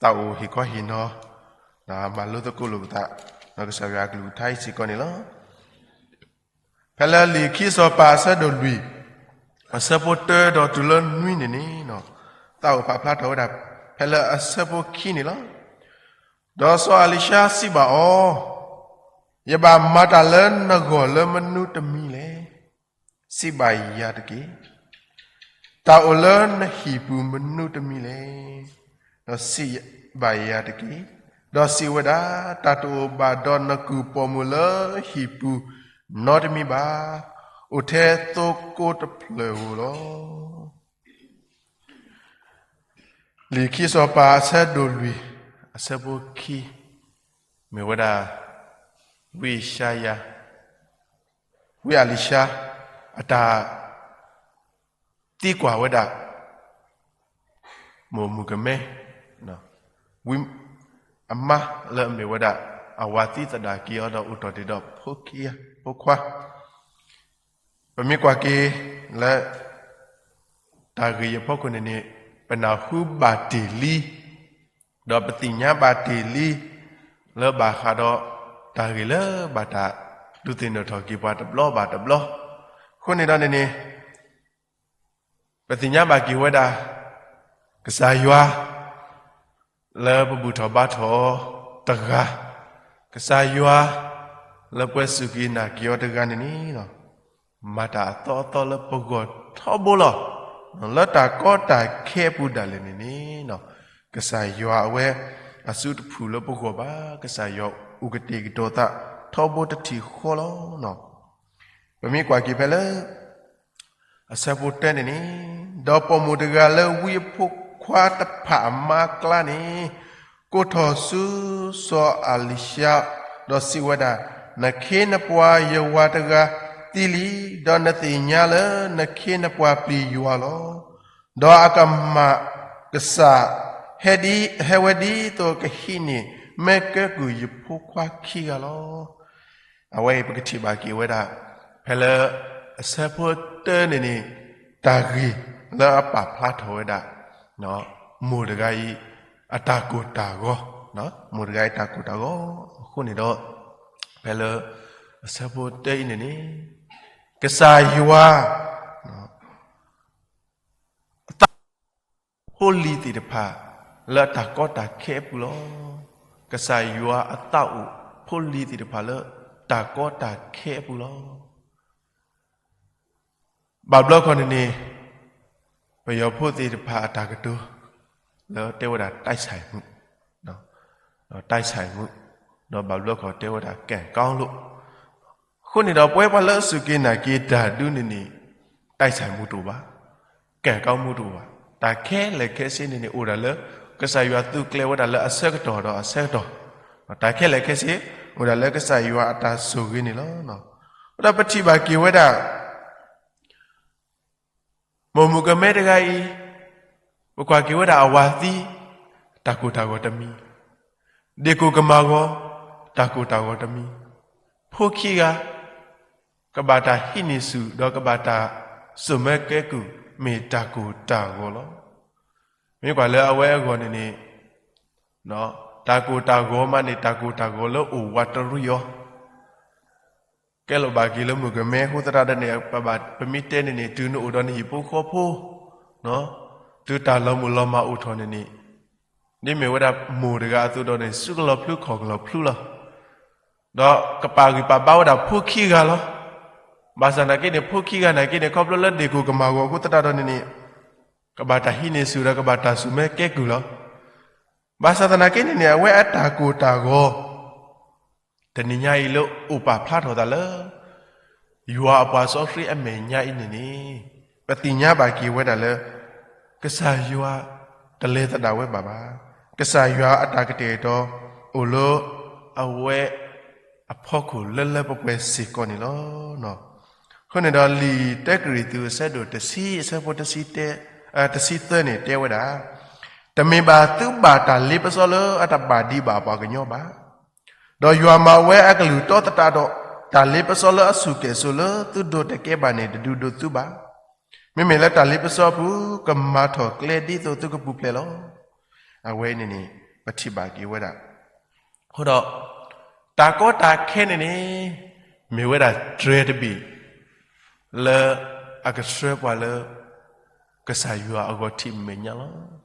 သးအိၣ်ဟ့ၣ်ခီဟ့ၣ်နီၤ, ဒီးမၤလိသကိးလိာ်ပသး, ဒီးကစၢ်ယွၤအကလုၢ်ကထါအံၤစ့ၢ်ကီးန့ၣ်လီၤ. ဖဲလၢလံာ်ခံစီၤပၤအဆၢဒိၣ်လွံၢ်, အဆၢဖိတၢဒီးတုၤလၢနွံန့ၣ်န့ၣ်, သးအိၣ်ပာ်ဖျါထီၣ်ဝဲဒၣ် ဖဲလၢအဆၢဖိခံန့ၣ်လီၤ. ဒီးစီၤအၤလံၤၡါစံးဘၣ်အီၤ, ယဘၣ်မၤတၢ်လၢနဂီၢ်လၢမနုၤတမံၤလဲၣ်. စံးဘၣ်ယၤတက့ၢ်. တၢ်အိၣ်လၢနဟံၣ်ပူၤမနုၤတမံၤလဲၣ်. ဒီးစံးဘၣ်ယၤတက့ၢ်. ဒီးစံးဝဲဒၣ်, တၢ်တအိၣ်ဘၣ်ဒီးနကုၢ်ပိာ်မုၣ်လၢဟံၣ်ပူၤနီတမံၤဘၣ်. အိၣ်ထဲသိကိတဖျၢၣ်ဧိၤလီၤ. လံာ်ခံစီၤပၤအဆၢဒိၣ်လွံၢ်, အဆၢဖိခံ, မ့ၢ်ဝဲဒၣ် ဝံယၡါယၤ, ဝံအၤလံၤၡါ အတၢ်သံကွၢ်ဝဲဒၣ် မိၢ်မုၣ်ကမဲ, ဝံအမါလၢအမ့ၢ်ဝဲဒၣ် အဝၤသံသဒၣ်က့ၤအီၤဒီးအိၣ်ထီၣ်တ့ၢ်ဒီးဖိခံဂၤ, ဖိခွါ. ပမ့ၢ်ကွၢ်က့ၤလၢ တၢ်ဂ့ၢ်အံၤအဖီခိၣ်န့ၣ်န့ၣ်, ပနၢ်ဟူဘၣ်တ့ၢ်လံ, ဒီးပသ့ၣ်ညါဘၣ်တ့ၢ်လံ, လၢဘၣ်ဃးဒီးတၢ်ဂ့ၢ်လၢဘၣ်တၢ်ဒုးသ့ၣ်နီၣ်ထီၣ်က့ၤပှၤတဘျီဘၣ်တဘျီ. အဃိန့ၣ်ဒီးန့ၣ်န့ၣ်, ပသ့ၣ်ညါဘၣ်က့ၤဝဲဒၣ် ကစၢ်ယွၤ လၢပဘူၣ်ထီၣ်ဘါထီၣ်တဂၤ, ကစၢ်ယွၤ လၢပှဲၤစူၢ်က့ၤနာ်က့ၤအီၤတဂၤန့ၣ်န့ၣ်, မၤတၢ်အသီအသီလၢပဂီၢ်ထီဘိလီၤ. လၢတၢ်ကီတၢ်ခဲအပူၤဒၣ်လဲာ်န့ၣ်န့ၣ်, ကစၢ်ယွၤအဝဲ အစုတဖုၣ်လၢပဂီၢ်ဘၣ်, ကစၢ်ယွၤအိၣ်ကတဲာ်ကတီၤသးထီဘိတထံၣ်ဃီလီၤ. ပမ့ၢ်ကွၢ်က့ၤဖဲလၢ အဆၢဖိတၢန့ၣ်န့ၣ်, ဒီးပိာ်မုၣ်တဂၤလၢဝံအဖိခွါတဖၣ်အမါအကျါန့ၣ်, ကိးထီၣ်ဆူစီၤအၤလံၤၡါ, ဒီးစံးဝဲဒၣ်, နခ့နပှၤယဝၤတဂၤသံလံ, ဒီးနသ့ၣ်ညါလၢနခ့နပှၤပျံၤယွၤလီၤ. ဒီးအကမၣ်ကစၢ် ဟဲဒ်, ဟဲဝဲဒ်သိးကဟံးန့ၢ်မဲာ်ကဲကုၢ်ယဖိခွါခံဂၤလီၤ. အဝဲအံၤပကထံၣ်ဘၣ်က့ၤဝဲဒၣ် ဖဲလၢအဆၢဖိတၢန့ၣ်န့ၣ်, တၢ်ဂ့ၢ်လၢအပာ်ဖျါထီၣ်ဝဲဒၣ် မိၢ်တဂၤအံၤ အတၢ်ကိၢ်တၢ်ဂီၤ, မိၢ်တဂၤအံၤတၢ်ကိၢ်တၢ်ဂီၤအဃိန့ၣ်ဒီး, ဖဲလၢအဆၢဖိတၢအံၤန့ၣ်န့ၣ်, ကစၢ်ယွၤ အသး ဖိလံၤသ့ၣ်တဖၣ် လၢအတၢ်ကီတၢ်ခဲအပူၤလီၤ. ကစၢ်ယွၤအသးအိၣ်ဖိလံၤသ့ၣ်တဖၣ်လၢတၢ်ကီတၢ်ခဲအပူၤလီၤ. ဘၣ်ဘျီခီန့ၣ်န့ၣ်, ပယီၤဖိသ့ၣ်တဖၣ်အတၢ်ကတိၤ လၢတဲဝဲဒၣ် တိုက်ဆိုင်မှု, ဒီးဘၣ်ဘျီခီတဲဝဲဒၣ် ကဲၣ်ကီလိာ်. အဃိန့ၣ်ဒီး ပဝဲပှၤလၢအစူၢ်က့ၤနာ်က့ၤတၢ်ဒုန့ၣ်န့ၣ်, တိုက်ဆိုင်မှုတအိၣ်ဘၣ်, ကဲၣ်ကီမှုတအိၣ်ဘၣ်. တၢ်ခဲလၢာ်ခဲဆ့န့ၣ်န့ၣ် အိၣ်ဒၣ်လၢ ကစၢ်ယွၤသုးကျဲၤဝဲဒၣ်လၢအဆၢကတီၢ်ဒီးအဆၢကတီၢ်, တၢ်ခဲလၢာ်ခဲဆ့ အိၣ်ဒၣ်လၢကစၢ်ယွၤအတၢ်ဆိၣ်ဂ့ၤန့ၣ်လီၤ. ဒီးပထံၣ်ဘၣ်က့ၤဝဲဒၣ် မိၢ်မုၣ်ကမဲတဂၤအံၤ, ပကွၢ်က့ၤဝဲဒၣ်အဝၤသံ, တၢ်ကိၢ်တၢ်ဂီၤတမံၤ, ဒ့ၣ်ကိၢ်ကမၢ်ဂီၤ, တၢ်ကိၢ်တၢ်ဂီၤတမံၤ, ဖိခံဂၤ ကဘၣ်တၢ်ဟံးန့ၢ်ဆူၣ် ဒီးကဘၣ်တၢ်စိာ်မၢကဲကုၢ် မ့ၢ်တၢ်ကိၢ်တၢ်ဂီၤလီၤ. မ့ၢ်ကွၢ်လၢအဝဲအဂီၢ်န့ၣ်န့ၣ်, တၢ်ကိၢ်တၢ်ဂီၤမးန့ၣ် တၢ်ကိၢ်တၢ်ဂီၤလၢအိၣ်ဝးတရံးအီၤ ကဲလီၤဘၣ်က့ၤလၢမုၣ်ကမဲအဃိသတးဒီးန့ၣ်, ပမ့ၢ်တဲန့ၣ်န့ၣ် တုၤနအိၣ်ဒီးနဟံၣ်ဖိဃီဖိ, တုၤတၢ်လီၤမုၢ်လီၤမၢ်အိၣ်ထီၣ်န့ၣ်န့ၣ်, ဒ်မ့ၢ်ဝဲဒၣ်မိၢ်တဂၤအသိးဒီးန့ၣ် စုကလီၤဖျူခီၣ်ကလီၤဖျူလီၤ. ဒီးကပာ်ဂံၢ်ပာ်ဘါဝဲဒၣ်ဖိခံဂၤလီၤ. ဘၣ်ဆၣ်သနာ်က့န့ၣ် ဖိခံဂၤနာ်က့န့ၣ် ခီဖျိလၢဒ့ၣ်ကိၢ်ကမၢ်ဂီၤအဃိသတးဒီးန့ၣ်န့ၣ်, ကဘၣ်တၢ်ဟံးန့ၢ်ဆူၣ်ဒီးကဘၣ်တၢ်စိာ်မၢကဲကုၢ်လီၤ. ဘၣ်ဆၣ်သနာ်က့န့ၣ်န့ၣ် အဝဲအတၢ်ကိၢ်တၢ်ဂီၤ တနံၤညါအံၤလၢအိၣ်ပာ်ဖျါထီၣ်သးလၢ ယွၤအပှၤစီဆှံအမဲာ်ညါအံၤန့ၣ်န့ၣ်, ပသ့ၣ်ညါဘၣ်က့ၤဝဲဒၣ်လၢ ကစၢ်ယွၤတလဲၤသဒၣ်ဝဲဘၣ်ဘၣ်. ကစၢ်ယွၤအတၢ်ကတဲာ်ကတီၤအိၣ်လၢအဝဲအဖီခိၣ်လၢလၢပှဲၤပှဲၤစ့ၢ်ကီးန့ၣ်လီၤ. အဃိန့ၣ်ဒီး လံာ်တၢကရံၣ်သူးအဆၢဒိၣ်တဆံ အဆၢဖိတဆံသၢန့ၣ် တဲဝဲဒၣ်, တမ့ၢ်ဘၣ်သုဘၣ်တၢ်လ့ပစီလၢအတဘၣ်ဒံးဘၣ်ပှၤကညီဘၣ်. ဒီးယွၤမၤဝဲအကလုၢ်တီသတးဒီး, တၢ်လ့ပစီလၢအဆူၣ်ကဲၣ်ဆိးလၢသုဒိးတကဲဘၣ်န့ၣ် တဒုးဒိးသုဘၣ်. မ့မ့ၢ်လၢတၢ်လ့ပစီအပူၤ ကမၤထီၣ်ကျဲဒ်သိးသုကပူၤဖျဲးလီၤ. အဝဲန့ၣ်န့ၣ် ပထံၣ်ဘၣ်က့ၤဝဲဒၣ်. အဃိဒီး တၢ်ကီတၢ်ခဲန့ၣ်န့ၣ် မ့ၢ်ဝဲဒၣ်တြဲၤတဘ့ၣ် လၢအကဆှၢပှၤလၢ ကစၢ်ယွၤအဂီၤထံးမဲာ်ညါလီၤ.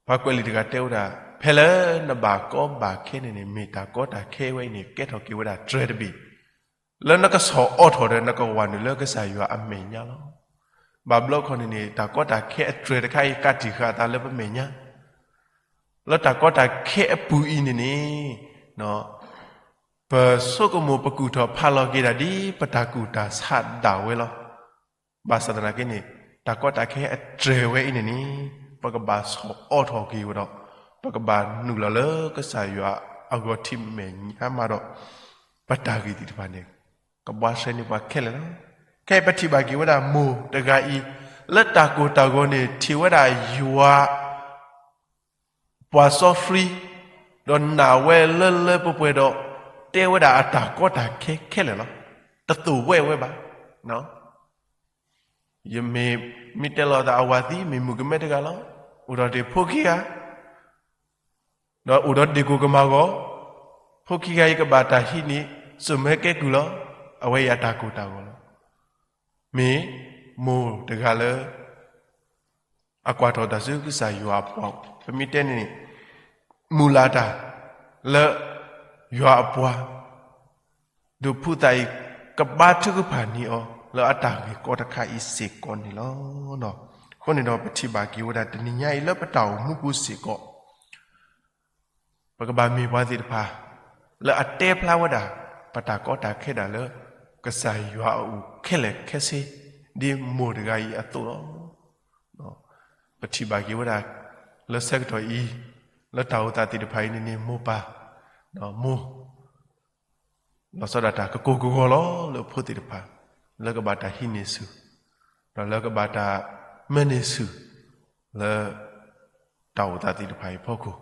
ပှၤကွဲးလံာ်တဂၤတဲဝဲဒၣ် ဖဲလၢနဘၣ်ကီဘၣ်ခဲန့ၣ်န့ၣ် မ့ၢ်တၢ်ကီတၢ်ခဲဝဲအံၤန့ၣ် ကဲထီၣ်က့ၤဝဲဒၣ်တြဲၤတဘ့ၣ် လၢနကဆီၣ်အီၣ်ထီၣ်ဒီးနကဝၤနုာ်လၢကစၢ်ယွၤအမဲာ်ညါလီၤ. ဘၣ်ဘျီခီန့ၣ်န့ၣ် တၢ်ကီတၢ်ခဲအတြဲၤတခါအံၤ ကးတံာ်ဃာ်အသးလၢပမဲာ်ညါ လၢတၢ်ကီတၢ်ခဲအပူၤအံၤန့ၣ်န့ၣ် ပဆိကမိၣ်ပကူၣ်ထီၣ်ဖးလီၤက့ၤဒၣ်ဒ်ပတၢ်ကူၣ်တၢ်ဆးဒၣ်ဝဲလီၤ. ဘၣ်ဆၣ်သနာ်က့န့ၣ် တၢ်ကီတၢ်ခဲအတြဲၤဝဲအံၤန့ၣ်န့ၣ် ပကဘၣ်ဆီၣ်အီၣ်ထီၣ်က့ၤဝဲဒီး ပကဘၣ်နုာ်လီၤလၢကစၢ်ယွၤအဂီၤထံးမဲာ်ညါမးဒီး ပတၢ်ဂ့ၢ်သ့ၣ်တဖၣ်န့ၣ် ကဘှါရှဲန့ၢ်ပှၤခဲလၢာ်လီၤ. ခဲအံၤပထံၣ်ဘၣ်က့ၤဝဲဒၣ်မိၢ်တဂၤအံၤ လၢတၢ်ကိၢ်တၢ်ဂီၤန့ၣ် ထံၣ်ဝဲဒၣ်ယွၤ ပှၤစီဆှံ ဒီးနာ်ဝဲလၢလၢပှဲၤပှဲၤဒီး တဲဝဲဒၣ်အတၢ်ကီတၢ်ခဲခဲလၢာ်လီၤ. တသိၣ်ဝဲဝဲဘၣ်. ယမ့ၢ်မ့ၢ်တဲလီၤသးအဝၤသံ မ့ၢ်မုၣ်ကမဲတဂၤလီၤ. အိၣ်ဒီးဒ့ၣ်ဖိခံဂၤ ဒီးအိၣ်ဒီးဒ့ၣ်ကိၢ်ကမၤဂီၤ, ဖိခံဂၤအံၤကဘၣ်တၢ်ဟံးန့ၢ် စိာ်မၢကဲကုၢ်လီၤ. အဝဲအံၤအတၢ်ကိၢ်တၢ်ဂီၤလီၤ. မ့ၢ်မိၢ်တဂၤလၢ အကွၢ်ထီၣ်တၢ်ဆူကစၢ်ယွၤအပှၤ, ပမ့ၢ်တဲန့ၣ်န့ၣ် မုၢ်လၢ်တၢ်လၢယွၤအပှၤ ဒုးဖုသးအံၤ ကဘါထုကဖၣ်န့ၢ်အီၤ လၢအတၢ်ဂ့ၢ်ကီတခါအံၤစ့ၢ်ကီးန့ၣ်လီၤ. အဃိန့ၣ်ဒီး ပထံၣ်ဘၣ်က့ၤဝဲဒၣ်တနံၤညါအံၤလၢပတၢ်အိၣ်မူပူၤစ့ၢ်ကီး ပကဘၣ်မ့ၢ်ပှၤသ့ၣ်တဖၣ် လၢအတဲဖျါဝဲဒၣ် ပတၢ်ကီတၢ်ခဲဒၣ်လၢ ကစၢ်ယွၤအအိၣ်ခဲလၢာ်ခဲဆ့ ဒ်မိၢ်တဂၤအံၤအသိးလီၤ. ပထံၣ်ဘၣ်က့ၤဝဲဒၣ် လၢဆၢကတီၢ်အံၤ လၢတၢ်အိၣ်သးသ့ၣ်တဖၣ်အံၤန့ၣ်န့ၣ် မိၢ်ပၢ် မိၢ် လီၤဆီဒၣ်တၢ်ကကိၢ်ကဂီၤလီၤလၢအဖိသ့ၣ်တဖၣ် လၢကဘၣ်တၢ်ဟံးန့ၢ်ဆူၣ်, ဒီးလၢကဘၣ်တၢ်မၢန့ၢ်ဆူၣ် လၢတၢ်အိၣ်သးသ့ၣ်တဖၣ်အံၤအဖီခိၣ်,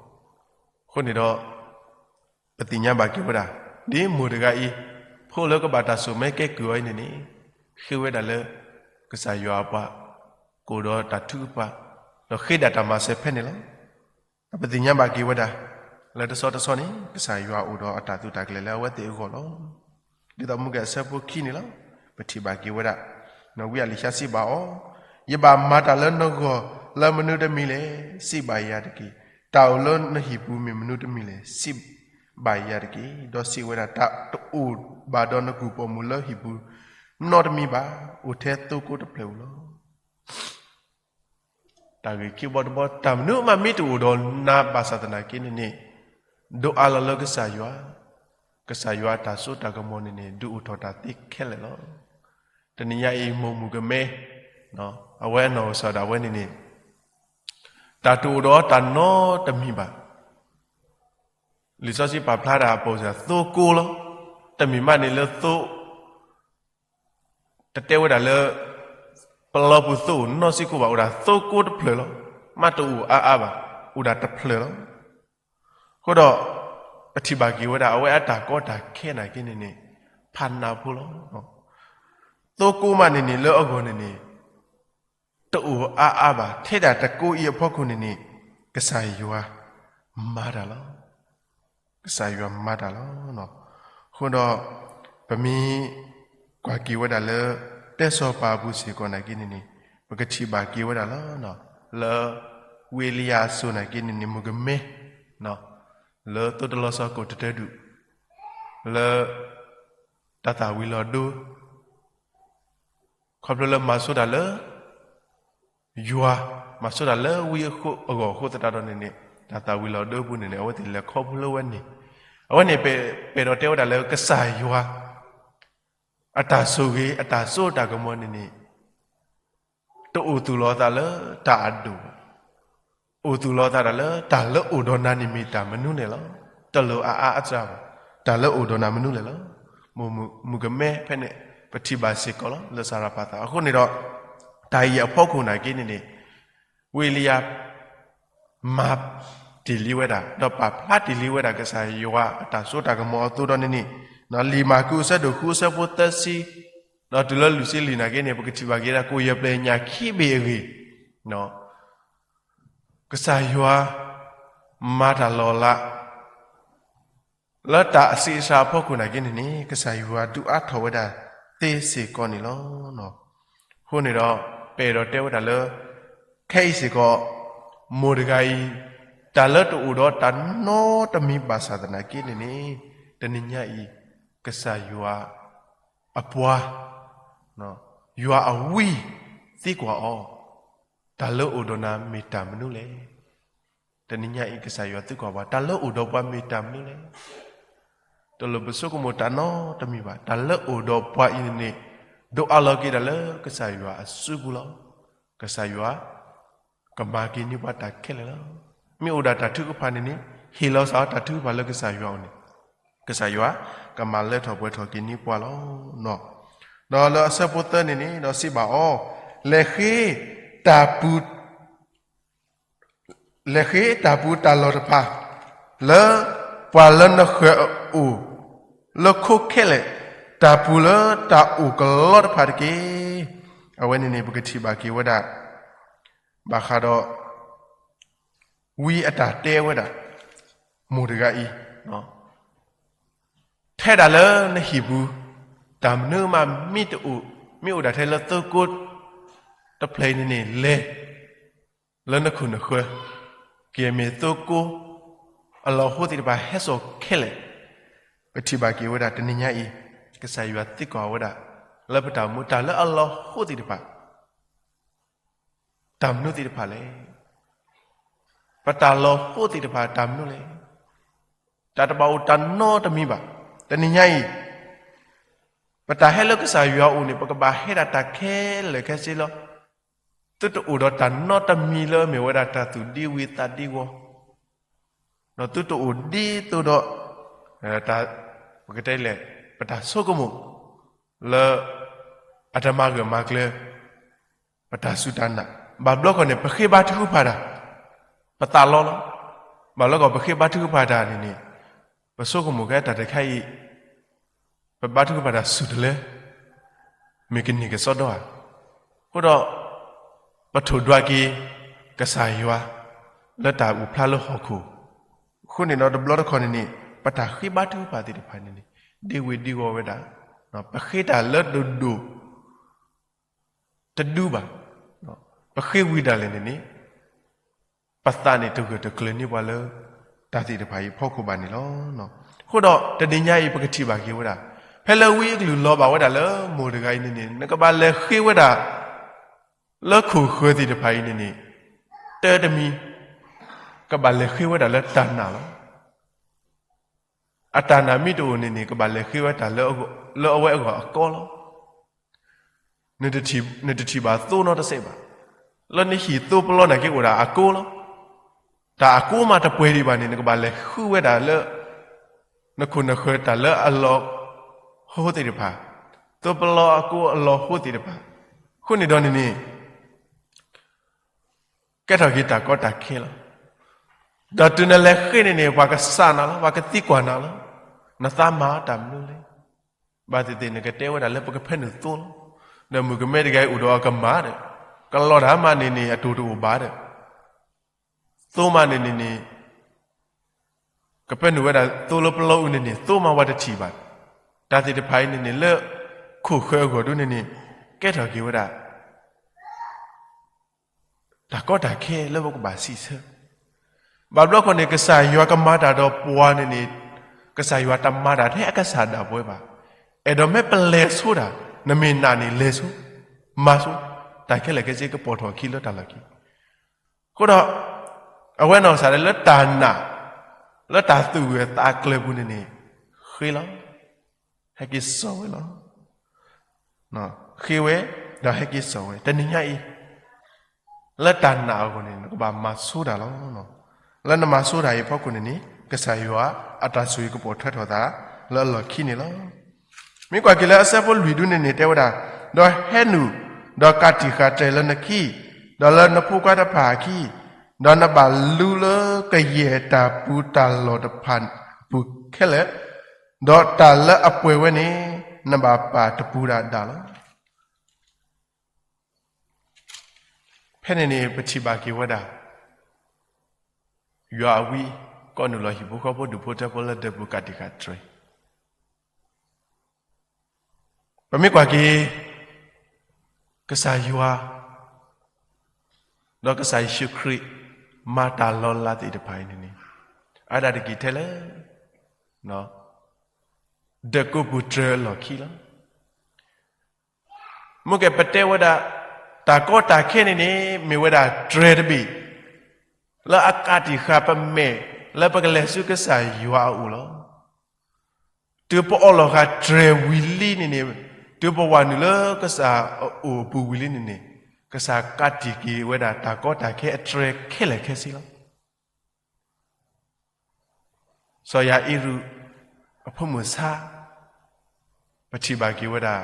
အဃိန့ၣ်ဒီး ပသ့ၣ်ညါဘၣ်က့ၤဝဲဒၣ် ဒ်မိၢ်တဂၤအံၤ ဖိလၢကဘၣ်တၢ်စိာ်မၢကဲကုၢ်အီၤအံၤန့ၣ်န့ၣ် ဃ့ဝဲဒၣ်လၢ ကစၢ်ယွၤအပှၤ ကအိၣ်ဒီးတၢ်ထုကဖၣ် ဒီးဃ့ဒၣ်တၢ်မၤစၢၤဖဲန့ၣ်လီၤ. ပသ့ၣ်ညါဘၣ်က့ၤဝဲဒၣ် လၢတဆီတဆီန့ၣ် ကစၢ်ယွၤအိၣ်ဒီးအတၢ်သုးတၢ်ကျဲၤလၢအဝဲသ့ၣ်အဂီၢ်လီၤ. ဒ်သိးမူကဲအဆၢဖိခံန့ၣ်လီၤ. ပထံၣ်ဘၣ်က့ၤဝဲဒၣ် နီၢ်ဝံအလံၤၡါစံးဘၣ်အီၤ, ယဘၣ်မၤတၢ်လၢနဂီၢ်လၢမနုၤတမံၤလဲၣ်, စံးဘၣ်ယၤတက့ၢ်. တၢ်အိၣ်လၢနဟံၣ်ပူၤမ့ၢ်မနုၤတမံၤလဲၣ်, စံးဘၣ်ယၤတက့ၢ်. ဒီးစံးဝဲဒၣ် တၢ်တအိၣ်ဘၣ်ဒီးနကူၣ်ပိာ်မုၣ်လၢဟံၣ်ပူၤနီတမံၤဘၣ်, အိၣ်ထဲသိကိတဖျၢၣ်ဧိၤလီၤ. တၢ်ဂ့ၢ်ခံဘီတဘီ တၢ်မနုၤမးမ့ၢ်တအိၣ်ဒီးနၤဘၣ်ဆၣ်သနာ်က့န့ၣ်န့ၣ် ဒိးအးလီၤလၢကစၢ်ယွၤ, ကစၢ်ယွၤအတၢ်စိတၢ်ကမီၤန့ၣ်န့ၣ် ဒုးအိၣ်ထီၣ်တၢ်သ့ခဲလၢာ်လီၤ. တနံၤညါအံၤမိၢ်မုၣ်ကမဲ အဝဲအနီၢ်ကစၢ်ဒၣ်ဝဲန့ၣ်န့ၣ် တၢ်တအိၣ်ဒီးတၢ်နီတမံၤဘၣ်. လံာ်စီဆှံပာ်ဖျါဒၣ်အပိာ်စၢ်သိကိလီၤ. တမ့ၢ်မးန့ၣ်လၢသိ တတဲဝဲဒၣ်လၢ ပလီပူၤသိအိၣ်နီတစဲးဖိဘၣ်, အိၣ်ဒၣ်သိကိတဖျၢၣ်လီၤ. မ့ၢ်တအိၣ်အါအါဘၣ်, အိၣ်ဒၣ်တဖျၢၣ်လီၤ. အဃိဒီး ပထံၣ်ဘၣ်က့ၤဝဲဒၣ် အဝဲအတၢ်ကီတၢ်ခဲနာ်က့န့ၣ်န့ၣ် ဖးနးဖိလီၤ. သိကိမးန့ၣ်န့ၣ်လၢအဂီၢ်န့ၣ်န့ၣ် တအိၣ်အါအါဘၣ်, ထဲဒၣ်တကိအံၤအဖီခိၣ်န့ၣ်န့ၣ် ကစၢ်ယွၤမၤတၢ်လီၤ. ကစၢ်ယွၤမၤတၢ်လီၤ. အဃိဒီး ပမ့ၢ်ကွၢ်က့ၤဝဲဒၣ်လၢ တဲစီၤပၤအပူၤစ့ၢ်ကီးနာ်က့န့ၣ်န့ၣ် ပကထံၣ်ဘၣ်က့ၤဝဲဒၣ်လီၤ. လၢ ဝံအ့လံယၤအစိၤနာ်က့န့ၣ်န့ၣ် မုၣ်ကမဲ လၢသိတလီၤဆီကိၣ်တတၢၢ်ဒူၣ် လၢ တၢ်သၣ်ဝံၤလီၤဒိ ခီဖျိလၢမၤဆိတၢ်လၢ ယွၤ, မၤဆိတၢ်လၢဝံအဂီၢ်အဃိသတးဒီးန့ၣ်န့ၣ် တၢ်သၣ်ဝံၤလီၤဒိအပူၤန့ၣ်န့ၣ် အဝဲသ့ၣ်လဲၤခီဖျိလၢဝဲန့ၣ်, အဝဲန့ၣ် ပအဲၣ်ဒိးတဲဝဲဒၣ်လၢကစၢ်ယွၤ အတၢ်ဆိၣ်ဂ့ၤ အတၢ်စိတၢ်ကမီၤန့ၣ်န့ၣ် တအိၣ်သူၣ်လီၤသးလၢတၢ်အဒိၣ်ဘၣ်, အိၣ်သူၣ်လီၤသးဒၣ်လၢတၢ်လၢအိၣ်ဒီးနၤန့ၣ်မ့ၢ်တၢ်မနုၤလဲၣ်လီၤ. တလိၣ်အါအါအစှၤဘၣ်, တၢ်လၢအိၣ်ဒီးနၤမနုၤလဲၣ်လီၤ. မုၣ်ကမဲဖဲန့ၣ် ပထံၣ်ဘၣ်စ့ၢ်ကီးလီၤ လၢစၤရၤဖးသး. အဃိန့ၣ်ဒီး တၢ်အံၤအဖီခိၣ်နာ်က့န့ၣ်န့ၣ် ဝံအ့လံယၤ မၤတ့ၢ်လံဝဲဒၣ် ဒီးပာ်ဖျါတ့ၢ်လံဝဲဒၣ် ကစၢ်ယွၤအတၢ်စိတၢ်ကမီၤအသိးဒီးန့ၣ်န့ၣ် လံာ်မၢ်ကူးအဆၢဒိၣ်ဃုအဆၢဖိသၢဆံ ဒီးတုၤလၢလွံၢ်ဆံလွံၢ်နာ်က့န့ၣ် ပကထံၣ်ဘၣ်က့ၤဒၣ် ကိၣ်ယဲၢ်ပျဲၢ်ညၣ်ခံဘ့ၣ်အဂ့ၢ် ကစၢ်ယွၤ မၤတၢ်လီၤလး လၢတၢ်အဆံးအစှၤအဖီခိၣ်နာ်က့န့ၣ်န့ၣ် ကစၢ်ယွၤဒုးအါထီၣ်ဝဲဒၣ်သ့စ့ၢ်ကီးန့ၣ်လီၤ. အဃိန့ၣ်ဒီး ပအဲၣ်ဒိးတဲဝဲဒၣ်လၢ ခဲအံၤစ့ၢ်ကီး မိၢ်တဂၤအံၤ တၢ်လၢတအိၣ်ဒီးတၢ်နီတမံၤဘၣ်ဆၣ်သနာ်က့န့ၣ်န့ၣ် တနံၤညါအံၤ ကစၢ်ယွၤအပှၤ ယွၤအဝံသံကွၢ်အီၤ, တၢ်လၢအိၣ်ဒီးနၤမ့ၢ်တၢ်မနုၤလဲၣ်. တနံၤညါအံၤ ကစၢ်ယွၤသံကွၢ်ပှၤ တၢ်လၢအိၣ်ဒီးပှၤမ့ၢ်တၢ်မနုၤလဲၣ်. တလိၣ်ပဆိကမိၣ်တၢ်နီတမံၤဘၣ်. တၢ်လၢအိၣ်ဒီးပှၤအံၤန့ၣ်န့ၣ် ဒိးအးလီၤက့ၤဒၣ်လၢကစၢ်ယွၤအစုပူၤလီၤ. ကစၢ်ယွၤ ကမၤက့ၤန့ၢ်ပှၤတၢ်ခဲလၢာ်လီၤ. မ့ၢ်အိၣ်ဒၣ်တၢ်ထုကဖၣ်န့ၣ်န့ၣ် ဟ့ၣ်လီၤစ့ၢ်တၢ်ထုကဖၣ်လၢကစၢ်ယွၤအအိၣ်န့ၣ် ကစၢ်ယွၤ ကမၤလၢထီၣ်ပှဲၤထီၣ်က့ၤန့ၢ်ပှၤလီၤ. ဒီးလၢအဆၢဖိသၢန့ၣ်န့ၣ် ဒီးစံးဘၣ်အီၤ, လဲၤဃ့တၢ်ပူၤ လဲၤဃ့တၢ်ပူၤတၢ်လီၢ်တဖၣ် လၢပှၤလၢနဃၢၤအအိၣ် လၢခိခဲလၢာ် တၢ်ပူၤလၢတၢ်အိၣ်ကလီတဖၣ်တက့ၢ်. အဝဲန့ၣ်န့ၣ် ပကထံၣ်ဘၣ်က့ၤဝဲဒၣ် ဘၣ်ဃးဒီး ဝံအတၢ်တဲဝဲဒၣ် မိၢ်တဂၤအံၤ, ထဲဒၣ်လၢနဟံၣ်ပူၤ တၢ်မနုၤမးမ့ၢ်တအိၣ်, မ့ၢ်အိၣ်ဒၣ်ထဲလၢသိကိတဖျၢၣ်အံၤန့ၣ်န့ၣ် လဲၤ လၢနခိၣ်နဃၢၤ ကမ့ၢ်သိကိ အလီၢ်ဟိသ့ၣ်တဖၣ်ဟဲစိာ်ခဲလၢာ်, ပထံၣ်ဘၣ်က့ၤဝဲဒၣ်တနံၤညါအံၤ ကစၢ်ယွၤသံကွၢ်ဝဲဒၣ် လၢပတၢ်အိၣ်မူ တၢ်လၢအလီၢ်ဟိသ့ၣ်တဖၣ် တၢ်မနုၤသ့ၣ်တဖၣ်လဲၣ်. ပတၢ်လီၢ်ဟိသ့ၣ်တဖၣ်တၢ်မနုၤလဲၣ်. တၢ်တဘၣ်အိၣ်တၢ်နီတမံၤဘၣ်. တနံၤညါအံၤ ပတၢ်ဟဲလၢကစၢ်ယွၤအအိၣ်န့ၣ် ပကဘၣ်ဟဲဒၣ်တၢ်ခဲလၢာ်ခဲဆ့လီၤ. သုတအိၣ်ဒီးတၢ်နီတမံၤလၢမ့ၢ်ဝဲဒၣ်တၢ်သူၣ်ဒံဝံသးဒံဝီၤ, ဒီးသုတအိၣ်ဒ်သိးဒီး ပကတဲလဲၣ် ပတၢ်ဆိကမိၣ် လၢ အတမၤဂၢၢ်မၤကျၢၤ ပတၢ်စူၢ်တၢ်နာ်, ဘၣ်ဘျီခီန့ၣ် ပဃ့ဘါထုကဖၣ်တၢ် ပသးလီလီၤ. ဘၣ်ဘျီခီ ပဃ့ဘါထုကဖၣ်တၢ်န့ၣ်န့ၣ် ပဆိကမိၣ်ကဲတၢ်တခါအံၤ ပဘါထုကဖၣ်တၢ်ဆူၣ်တလၢ မ့ၢ်ကန့ၢ်ကစီဒီဧါ. အဃိဒီး ပထိၣ်ဒွးက့ၤ ကစၢ်ယွၤ လၢတၢ်အုၣ်ဖျါလၢဟီၣ်ခိၣ်, အဃိန့ၣ်ဒီးတဘျီတခီၣ်န့ၣ်န့ၣ် ပတၢ်ဃ့ဘါထုကဖၣ်သ့ၣ်တဖၣ်န့ၣ်န့ၣ် ဒ့ဝံၤဒ့ဝီၤဝဲဒၣ်, ပဃ့တၢ်လၢတဒိၣ် တဒူဘၣ်, ပဃ့ဝံၤဒၣ်လဲာ်န့ၣ်န့ၣ် ပသးန့ၣ်တဂၢၢ်တကျၢၤန့ၢ်ပှၤလၢ တၢ်သ့ၣ်တဖၣ်အံၤအဖီခိၣ်ဘၣ်န့ၣ်လီၤ. အဃိဒီးတနံၤညါအံၤ ပကထံၣ်ဘၣ်က့ၤဝဲဒၣ် ဖဲလၢဝံအကလုၢ်လီၤဘၣ်ဝဲဒၣ်လၢမိၢ်တဂၤအံၤန့ၣ်န့ၣ် နကဘၣ်လဲၤဃ့ဝဲဒၣ် လၢခိၣ်ဃၢၤသ့ၣ်တဖၣ်အံၤန့ၣ်န့ၣ် တၢတမံၤ ကဘၣ်လဲၤဃ့ဝဲဒၣ်လၢတၢ်နာ်လီၤ. အတၢ်နာ်မ့ၢ်တအိၣ်န့ၣ်န့ၣ် ကဘၣ်လဲၤဃ့ဝဲတၢ်လၢအဝဲအဂီၢ်အကီလီၤ. နတထံၣ်ဘၣ်သိနီတစဲးဘၣ်. လၢနဟံၣ်သိပလီနာ်က့အိၣ်ဒၣ်အကိလီၤ. တၢ်အကိမးတပှဲၤဒံးဘၣ်န့ၣ် နကဘၣ်လဲၤဃုဝဲဒၣ်လၢ နခိၣ်နဃၢၤတၢ်လၢအလီၢ်ဟိသ့ၣ်တဖၣ်, သိပလီအကိအလီၢ်ဟိသ့ၣ်တဖၣ်, အဃိန့ၣ်ဒီးန့ၣ်န့ၣ် ကဲထီၣ်က့ၤတၢ်ကီတၢ်ခဲလီၤ. ဒီးတုၤနလဲၤဃ့န့ၣ်န့ၣ် ပှၤကစၢ်နၤလီၤ, ပှၤကသံကွၢ်နၤလီၤ. နသးမၤတၢ်မနုၤလဲၣ်. ဘၣ်သ့ၣ်သ့ၣ်နကတဲဝဲဒၣ်လၢပကဖဲနုာ်သိလီၤ. ဒီးမုၣ်ကမဲတဂၤအံၤအိၣ်ဒီးအကမၢ်ဒီး ကလီတၢ်မးန့ၣ်န့ၣ် အတိၢ်တအိၣ်ဘၣ်ဒီး သိမးန့ၣ်န့ၣ်န့ၣ် ကဖဲနုာ်ဝဲဒၣ်သိလၢပလီအူန့ၣ်န့ၣ် သိမးဝဲတထံၣ်ဘၣ်. တၢ်သ့ၣ်တဖၣ်အံၤန့ၣ်န့ၣ် လၢခိၣ်ဃၢၤအဂီၢ်ဒုန့ၣ်န့ၣ် ကဲထီၣ်က့ၤဝဲဒၣ် တၢ်ကီတၢ်ခဲလၢပကဘၣ်စံးဆၢ. ဘၣ်ဘျီခီန့ၣ် ကစၢ်ယွၤကမၤတၢ်ဒီးပှၤန့ၣ်န့ၣ် ကစၢ်ယွၤတမၤတၢ်ထဲအကစၢ်ဒၣ်ပဝဲဘၣ်. အဲၣ်ဒိးမ့ၢ်ပလဲၤဆိတၢ်, နမ့ၢ်နာ်န့ၣ်လဲၤဆိ, မၤဆိ, တၢ်ခဲလၢာ်ခဲဆ့ကပိာ်ထီၣ်အခံလၢတၢ်လီၢ်ခံ အဃိဒီး အဝဲနီၢ်ကစၢ်ဒၣ်လၢတၢ်နာ် လၢတၢ်သူၣ်ဂၢၢ်သးကျၢၤပူၤန့ၣ်န့ၣ် ဃ့လီၤ. ဟဲက့ၤစိာ်ဝဲလီၤ. ဃ့ဝဲ ဒီးဟဲက့ၤစိာ်ဝဲ တနံၤညါအံၤ လၢတၢ်နာ်အဂီၢ်န့ၣ် နကဘၣ်မၤဆိတၢ်လီၤ. လၢနမၤဆိတၢ်အံၤအဖီခိၣ်န့ၣ်န့ၣ် ကစၢ်ယွၤအတၢ်ဆိၣ်ဂ့ၤကပိာ်ထွဲထီၣ်သး လၢအလီၢ်ခံန့ၣ်လီၤ. မ့ၢ်ကွၢ်က့ၤလၢအဆၢဖိလွံၢ်ဒုန့ၣ်န့ၣ် တဲဝဲဒၣ်, ဒီးဟဲနုာ် ဒီးကးတံာ်ဃာ်တြဲၤလၢနခံ, ဒီးလၢနဖိခွါတဖၣ်အခံ, ဒီးနဘၣ်လူလၢကယဲၢ်တၢ်ပူၤတၢ်လီၢ်တဖၣ်အပူၤခဲလၢာ်, ဒီးတၢ်လၢအပှဲၤဝဲန့ၣ် နဘၣ်ပာ်တပူၤဒၣ်ဒၣ်လီၤ. ဖဲန့ၣ်န့ၣ် ပထံၣ်ဘၣ်က့ၤဝဲဒၣ် ယွၤအဝံ ကိးနုာ်လီၤဟံၣ်ဖိဃီဖိဒူၣ်ဖိထၢဖိလၢဒၢးပူၤကးတံာ်ဃာ်တြဲၤ. ပမ့ၢ်ကွၢ်က့ၤ ကစၢ်ယွၤ ဒီးကစၢ်ယ့ၣ်ၡူးခရံာ် မၤတၢ်လီၤလးသ့ၣ်တဖၣ်အံၤန့ၣ်န့ၣ် အါဒၣ်တက့ၢ်ထဲလၢ ဒၢးကိးပူၤတြဲၤအလီၢ်ခံလီၤ. မ့ၢ်ကဲပတဲဝဲဒၣ် တၢ်ကီတၢ်ခဲန့ၣ်န့ၣ် မ့ၢ်ဝဲဒၣ်တြဲၤတဘ့ၣ် လၢအကးတံာ်ဃာ်ပမဲာ် လၢပကလဲၤဆူကစၢ်ယွၤအအိၣ်လီၤ. တုၤပအီၣ်လီၤဃာ်တြဲၤဝံၤလံန့ၣ်န့ၣ်, တုၤပဝၤနုာ်လၢကစၢ်အအိၣ်အပူၤဝံၤလံန့ၣ်န့ၣ်, ကစၢ်ကးတံာ်က့ၤဝဲဒၣ်တၢ်ကီတၢ်ခဲအတြဲၤခဲလၢာ်ခဲဆ့လီၤ. စီၤယၤအံရူး အဖိမုၣ်ဆါ ပထံၣ်ဘၣ်က့ၤဝဲဒၣ်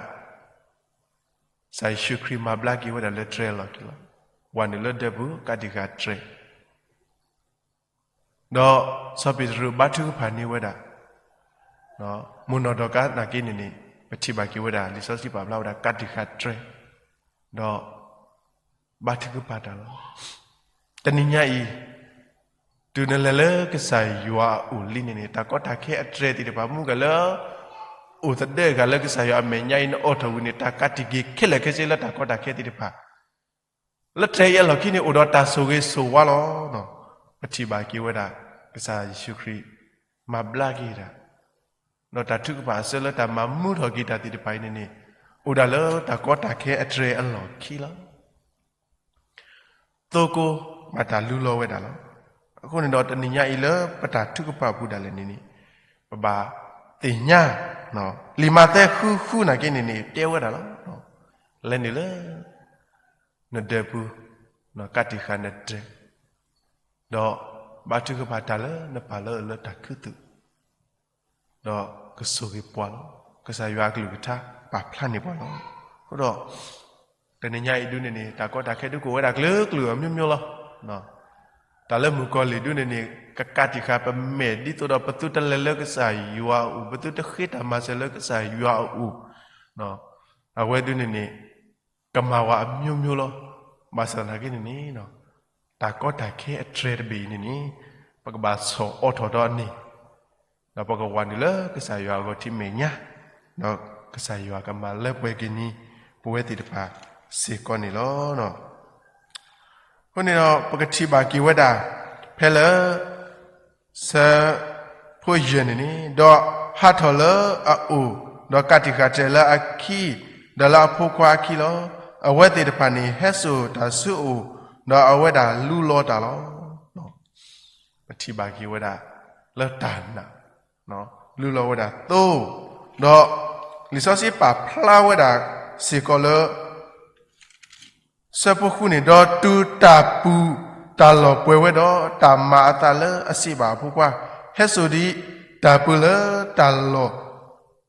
ကစၢ်ယ့ၣ်ၡူးခရံာ်မၤဘျါက့ၤဝဲဒၣ်လၢတြဲၤအလီၢ်ခံလီၤ. ဝၤနုာ်လၢဒၢးပူၤ ကးတံာ်ဃာ်တြဲၤ ဒီးစီၤပ့းတရူးဘါထုကဖၣ်န့ၢ်ဝဲဒၣ် မိၢ်နီၢ်ဒီကးနာ်က့န့ၣ်န့ၣ်, ပထံၣ်ဘၣ်က့ၤဝဲဒၣ် လံာ်စီဆှံပာ်ဖျါဝဲဒၣ် ကးတံာ်ဃာ်တြဲၤ, ဒီးဘါထုကဖၣ်တၢ်လီၤ. တနံၤညါအံၤ တုၤနလဲၤလၢကစၢ်ယွၤအအိၣ်လံန့ၣ်န့ၣ်, တၢ်ကီတၢ်ခဲအတြဲၤသ့ၣ်တဖၣ် မူကလၢ အိၣ်သဒၢဂၤလၢကစၢ်ယွၤအမဲာ်ညါအံၤ နအိးထီၣ်ဝံၤန့ၣ် တၢ်ကးတံာ်က့ၤခဲလၢာ်ခဲဆ့လၢတၢ်ကီတၢ်ခဲသ့ၣ်တဖၣ် လၢတြဲၤအံၤအလီၢ်ခံန့ၣ် အိၣ်ဒီးတၢ်ဆိၣ်ဂ့ၤဆိၣ်ဝါလီၤ. ပထံၣ်ဘၣ်က့ၤဝဲဒၣ် ကစၢ်ယ့ၣ်ၡူးခရံာ် မၤဘျါက့ၤတၢ်, ဒီးတၢ်ထုကဖၣ်အဆၢလၢတၢ်မၤမူထီၣ်က့ၤတၢ်သ့ၣ်တဖၣ်အံၤန့ၣ်န့ၣ်, အိၣ်ဒၣ်လၢတၢ်ကီတၢ်ခဲအတြဲၤအလီၢ်ခံလီၤ. သိကိးဘၣ်တၢ်လူလီၤဝဲဒၣ်လီၤ. အဃိန့ၣ်ဒီးတနံၤညါအံၤလၢပတၢ်ထုကဖၣ်အပူၤဒၣ်လဲာ်န့ၣ်န့ၣ်, ပဘၣ်သ့ၣ်ညါ လံာ်မးသဲဃုဃုနာ်က့န့ၣ်န့ၣ် တဲဝဲဒၣ်လီၤ. လဲၤနုာ်လၢ နဒၢးပူၤ, ကးတံာ်ဃာ်နတြဲၤ, ဒီးဘါထုကဖၣ်တၢ်လၢနပၢ်လၢအအၢလၢတၢ်ခူသူၣ်, ဒီးကဆိၣ်ဂ့ၤပှၤလီၤ. ကစၢ်ယွၤအကလုၢ်ကထါပာ်ဖျါန့ၢ်ပှၤလီၤ. အဃိဒီး တနံၤညါအံၤဒုန့ၣ်န့ၣ် တၢ်ကီတၢ်ခဲဒုကအိၣ်ဝဲဒၣ်ကျၢၤကျၢၤအမျိုးမျိုးလီၤ. တၢ်လၢမုၣ်ကီၤလံၢ်ဒုန့ၣ်န့ၣ် ကကးတံာ်ဃာ်ပမဲာ်ဒ်သိးဒီး ပသုတလဲၤလၢကစၢ်ယွၤအအိၣ်, ပသုတဃ့တၢ်မၤစၢၤလၢကစၢ်ယွၤအအိၣ်, အဝဲဒုန့ၣ်န့ၣ် ကမၤဝဲအမျိုးမျိုးလီၤ. ဘၣ်ဆၣ်သနာ်က့န့ၣ်န့ၣ်, တၢ်ကီတၢ်ခဲအတြဲၤတဘ့ၣ်အံၤန့ၣ်န့ၣ်, ပကဘၣ်ဆီၣ်အိးထီၣ်ဒီးအန့ၣ်, ဒီးပကဝၤနုာ်လၢကစၢ်ယွၤအဂီၢ်ထံးမဲာ်ညါ, ဒီးကစၢ်ယွၤကမၤလၢပှဲၤက့ၤန့ၢ် ပဝဲသ့ၣ်တဖၣ်စ့ၢ်ကီးန့ၣ်လီၤ. အဃိန့ၣ်ဒီး ပကထံၣ်ဘၣ်က့ၤဝဲဒၣ် ဖဲလၢ ဆၢဖိယဲၢ်န့ၣ်န့ၣ်, ဒီးဟးထီၣ်လၢအအိၣ်, ဒီးကးတံာ်ဃာ်တြဲၤလၢအခံ, ဒီးလၢအဖိခွါအခံလီၤ. အဝဲသ့ၣ်တဖၣ်န့ၣ် ဟဲစိာ်တၢ်ဆူအအိၣ်, ဒီးအဝဲဒၣ်လူလီၤတၢ်လီၤ. ပထံၣ်ဘၣ်က့ၤဝဲဒၣ် လၢတၢ်နာ် လူလီၤဝဲဒၣ်သိ, ဒီးလံာ်စီဆှံပာ်ဖျါဝဲဒၣ်စ့ၢ်ကီးလၢ ဆၢဖိဃုန့ၣ်, ဒီးတုၤတၢ်ပူၤတၢ်လီၢ်ပှဲၤဝဲဒီး တၢ်မၤအသးလၢအစံးဘၣ်အဖိခွါ, ဟဲစိာ်ဒံးတၢ်ပူၤလၢတၢ်လီၢ်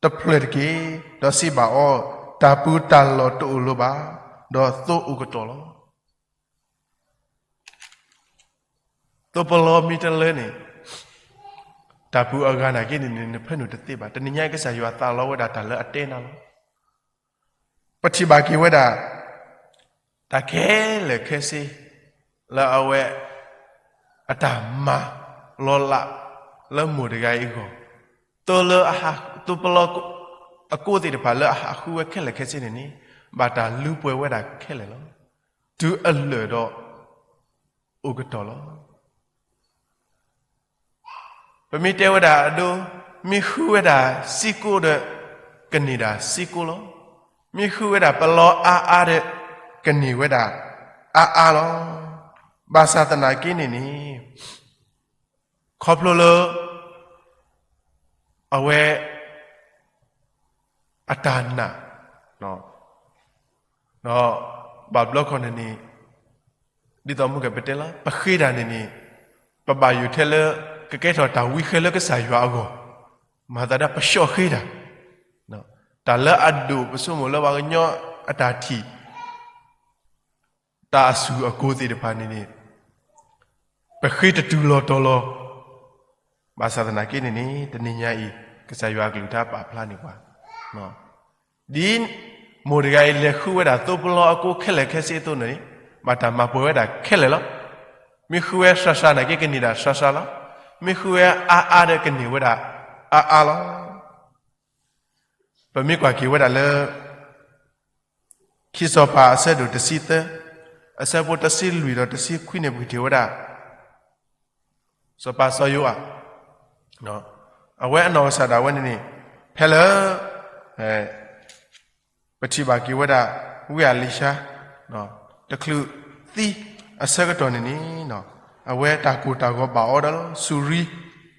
တဖျၢၣ်တက့ၢ်, ဒီးစံးဘၣ်အီၤ, တၢ်ပူၤတၢ်လီၢ်တအိၣ်လၢၤဘၣ်, ဒီးသိအိၣ်ကတီၢ်လီၤ. သိပလီမ့ၢ်တလၢန့ၣ်, တၢ်ပူၤအဂၤနာ်က့န့ၣ်န့ၣ် နဖၢနုာ်တသ့ဘၣ်. တနံၤညါကစၢ်ယွၤသးလီဝဲဒၣ်တၢ်လၢအတဲနၤလီၤ. ပထံၣ်ဘၣ်က့ၤဝဲဒၣ် တၢ်ခဲလၢာ်ခဲဆ့ လၢအဝဲ အတၢ်မၤလီၤလးလၢမိၢ်တဂၤအံၤအဂီၢ်, သိလၢ သိပလီ အကိးသ့ၣ်တဖၣ်လၢအဟးဃုဝဲခဲလၢာ်ခဲဆ့န့ၣ်န့ၣ်, ဘၣ်တၢ်လူပှဲၤဝဲဒၣ်ခဲလၢာ်လီၤ. တုၤအလၢာ်ဒီး အိၣ်ကတီၢ်လီၤ. ပမ့ၢ်တဲဝဲဒၣ်အဒိ, မ့ၢ်ဃုဝဲဒၣ်စ့ၢ်ကီးဒီး ကန့ၢ်ဒၣ်စ့ၢ်ကီးလီၤ. မ့ၢ်ဃုဝဲဒၣ်ပလီအါအါဒီး ကန့ၢ်ဝဲဒၣ်အါအါလီၤ. ဘၣ်ဆၣ်သနာ်က့န့ၣ်န့ၣ်, ခီဖျိလၢ အဝဲ အတၢ်နာ်, ဒီးဘၣ်ဘျီခီန့ၣ်န့ၣ်, ဒ်သိးမုၢ်ကဲပတဲလီၤ, ပဃ့တၢ်န့ၣ်န့ၣ်, ပဘၣ်ယိၣ်ထဲလၢ ကကဲထီၣ်တၢ်ဝံဃဲလၢကစၢ်ယွၤအဂီၢ်, မၤသးဒ်ပဆှီဃ့တၢ်, တၢ်လၢအဒိၣ်ပဆိကမိၣ်လၢပှၤကညီအတၢ်ထံၣ် တၢ်အဆူၣ်အကိၤသ့ၣ်တဖၣ်န့ၣ်န့ၣ်, ပဃ့တတုၤလီၤတီၤလီၤ. ဘၣ်ဆၣ်သနာ်က့န့ၣ်န့ၣ်, တနံၤညါအံၤ ကစၢ်ယွၤအကလုၢ်ကထါပာ်ဖျါန့ၢ်ပှၤ, ဒ်မိၢ်တဂၤအံၤလဲၤဃုဝဲဒၣ်သိပလီအကိးခဲလၢာ်ခဲဆ့အသိးန့ၣ်, ဘၣ်တၢ်မၤပှဲၤဝဲဒၣ်ခဲလၢာ်လီၤ. မ့ၢ်ဃုဝဲစှၤစှၤနာ်က့ ကန့ၢ်ဒၣ်စှၤစှၤလီၤ. မ့ၢ်ဃုဝဲအါအါဒီး ကန့ၢ်ဝဲဒၣ်အါအါလီၤ. ပမ့ၢ်ကွၢ်က့ၤဝဲဒၣ်လၢ ခံစီၤပၤအဆၢဒိၣ်တဆံသၢ, အဆၢဖိတဆံလွံၢ်ဒီးတဆံခွံန့ၣ် ပကထံၣ်ဝဲဒၣ် စီၤပၤစီၤယိၤအၤ, အဝဲအနီၢ်ကစၢ်ဒၣ်ဝဲန့ၣ်န့ၣ် ဖဲလၢ ပထံၣ်ဘၣ်က့ၤဝဲဒၣ် ဝံအလံၤၡါ တချုးသံအဆၢကတီၢ်န့ၣ်န့ၣ် အဝဲတၢ်ကိၢ်တၢ်ဂီၤဘၣ်အီၤဒီး စူၤ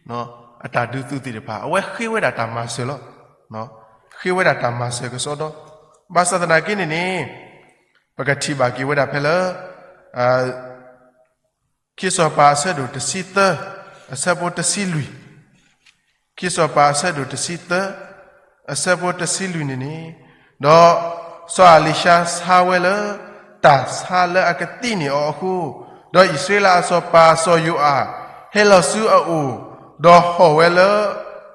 ရံ အတၢ်ဒုးသုးသ့ၣ်တဖၣ် အဝဲဃ့ဝဲဒၣ်တၢ်မၤစၢၤလီၤ. ဃ့ဝဲဒၣ်တၢ်မၤစၢၤကစီဒီ, ဘၣ်ဆၣ်သနာ်က့န့ၣ်န့ၣ် ပကထံၣ်ဘၣ်က့ၤဝဲဒၣ်ဖဲလၢ ခံစီၤပၤအဆၢဒိၣ်တဆံသၢ အဆၢဖိတဆံလွံၢ်, ခံစီၤပၤအဆၢဒိၣ်တဆံသၢ အဆၢဖိတဆံလွံၢ်န့ၣ်န့ၣ်, ဒီးစီၤအလံၤၡါဆါဝဲလၢ တၢ်ဆါလၢအကသံၣ်န့ၢ်အီၤအဃိ, ဒီးအံၣ်စရ့လးအစီၤပၤစီၤယိၤအၤ ဟဲလီၤဆူအအိၣ်, ဒီးဟီၣ်ဝဲလၢ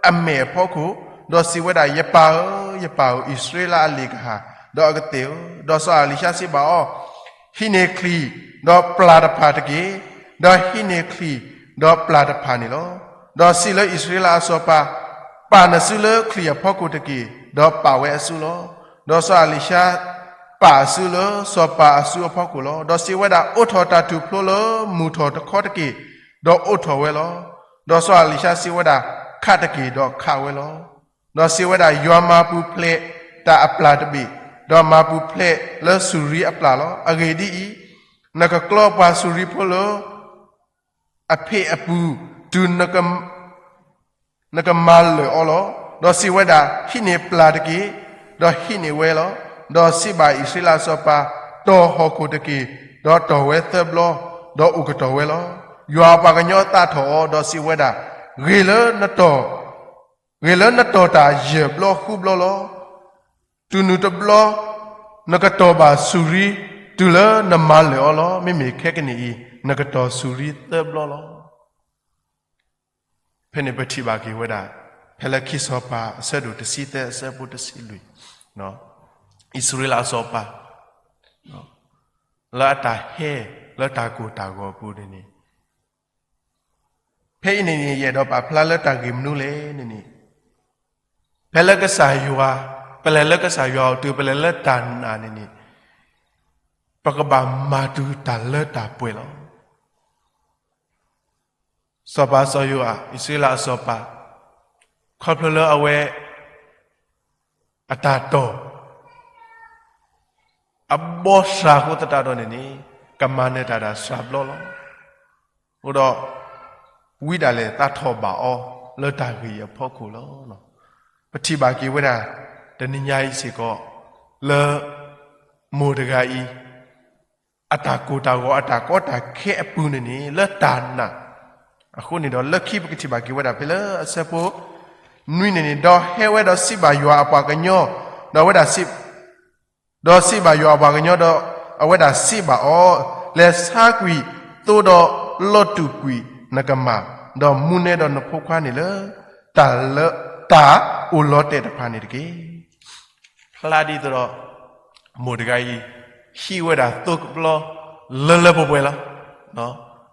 အမဲာ်အဖီခိၣ်, ဒီးစံးဝဲဒၣ်, ယပၢ်ဧၢ, ယပၢ်ဧၢ, အံၣ်စရ့လးအလ့ၣ်ကဟၣ် ဒီးအကသ့ၣ်ဧၢ, ဒီးစီၤအလံၤၡါစံးဘၣ်အီၤ, ဟံးန့ၢ်ချံၣ်ဒီးပျၢ်တဖၣ်တက့ၢ်, ဒီးဟံးန့ၢ်ချံၣ်ဒီးပျၢ်တဖၣ်န့ၣ်လီၤ. ဒီးစံးလၢအံၣ်စရ့လးအစီၤပၤ, ပာ်နစုလၢချံၣ်အဖီခိၣ်တက့ၢ်, ဒီးပာ်ဝဲအစုလီၤ. ဒီးစီၤအလံၤၡါပာ်အစုလၢစီၤပၤအစုအဖီခိၣ်လီၤ. ဒီးစံးဝဲဒၣ်, အိးထီၣ်တၢ်ထူၣ်ဖျိလၢမုၢ်ထီၣ်တခီတက့ၢ်, ဒီးအိးထီၣ်ဝဲလီၤ. ဒီးစီၤအလံၤၡါစံးဝဲဒၣ်, ခးတက့ၢ်, ဒီးခးဝဲလီၤ. ဒီးစံးဝဲဒၣ်, ယွၤမၤပူၤဖျဲးတၢ်အပျၢ်တဘ့ၣ်, ဒီးမၤပူၤဖျဲးလၢစူၤရံအပျၢ်လီၤ. အဂ့ၢ်ဒ်အံၤ, နကကျီပှၤစူၤရံဖိလၢအဖံးအပူၤ, တုၤ နကမၤလၢာ်အီၤလီၤ. ဒီးစံးဝဲဒၣ်, ဟံးန့ၢ်ပျၢ်တက့ၢ်, ဒီးဟံးန့ၢ်ဝဲလီၤ. ဒီးစံးဘၣ်အံၣ်စရ့လးအစီၤပၤ, တီၢ်ဟီၣ်ခိၣ်တက့ၢ်, ဒီးတီၢ်ဝဲသၢဘျီ, ဒီးအိၣ်ကတီၢ်ဝဲလီၤ. ယွၤအပှၤကညီသးထီၣ်အီၤ, ဒီးစံးဝဲဒၣ်, ဂ့ၤလၢနတီၢ်, ဂ့ၤလၢနတီၢ်တၢ်ယဲၢ်ဘျီဃုဘျီလီၤ. တုၤနုၤတဘျီ, နကတီၢ်ဘၣ်စူၤရံ, တုၤလၢနမၤလၢာ်အီၤလီၤ. မ့မ့ၢ်ခဲကနံၣ်အံၤ, နကတီၢ်စူၤရံသၢဘျီလီၤ. ဖဲန့ၣ်ပထံၣ်ဘၣ်က့ၤဝဲဒၣ်, ဖဲလၢခံစီၤပၤအဆၢဒိၣ်တဆံသၢ အဆၢဖိတဆံလွံၢ်, အံၣ်စရ့လးအစီၤပၤ လၢအတၢ်ဟဲလၢတၢ်ကိၢ်တၢ်ဂီၤအပူၤန့ၣ်န့ၣ်, ဖဲအံၤန့ၣ်န့ၣ် ယအဲၣ်ဒိးပာ်ဖျါလၢတၢ်ဂ့ၢ်မနုၤလဲၣ်န့ၣ်န့ၣ်, ဖဲလၢကစၢ်ယွၤ, ပလဲၤလၢကစၢ်ယွၤအအိၣ်တုၤ ပလဲၤလၢတၢ်နာ်န့ၣ်န့ၣ်, ပကဘၣ်မၤတုၤတၢ်လၢတၢ်ပှဲၤလီၤ. စီၤပၤစီၤယိၤအၤ, အံၣ်စရ့လးအစီၤပၤ, ခီဖျိလၢအဝဲ အတၢ်တီၢ် အဘီစှၤအဃိသတးဒီးန့ၣ်န့ၣ်, ကမၤနၢၤတၢ်ဒၣ်စှၤဘျီလီၤ. အဃိဒီး ဝံဒၣ်လဲာ်သးထီၣ်ဘၣ်အီၤလၢတၢ်ဂ့ၢ်အံၤအဖီခိၣ်လီၤ. ပထံၣ်ဘၣ်က့ၤဝဲဒၣ် တနံၤညါအံၤစ့ၢ်ကီး လၢ မိၢ်တဂၤအံၤ အတၢ်ကိၢ်တၢ်ဂီၤ အတၢ်ကီတၢ်ခဲအပူၤန့ၣ်န့ၣ် လၢတၢ်နာ်, အဃိန့ၣ်ဒီး လၢခံပကထံၣ်ဘၣ်က့ၤဝဲဒၣ်ဖဲလၢအဆၢဖိ နွံန့ၣ်န့ၣ်, ဒီးဟဲဝဲဒီးစံးဘၣ်ယွၤအပှၤကညီ, ဒီးအဝဲဒၣ်စံး, ဒီးစံးဘၣ်ယွၤအပှၤကညီဒီး အဝဲဒၣ်စံးဘၣ်အီၤ, လဲၤဆါကွံာ်သိဒီးလီၤတူာ်ကွံာ်နကမၢ်, ဒီးမူနဲဒီးနဖိခွါန့ၣ်လၢ တၢ်လၢ တၢ်အိၣ်လီၤတဲာ်တဖၣ်န့ၣ်တက့ၢ်. ဖျါဒ်သိးဒီး မိၢ်တဂၤအံၤ ဟံးဝဲဒၣ်သိကဘျီ လၢလၢပှဲၤပှဲၤလီၤ.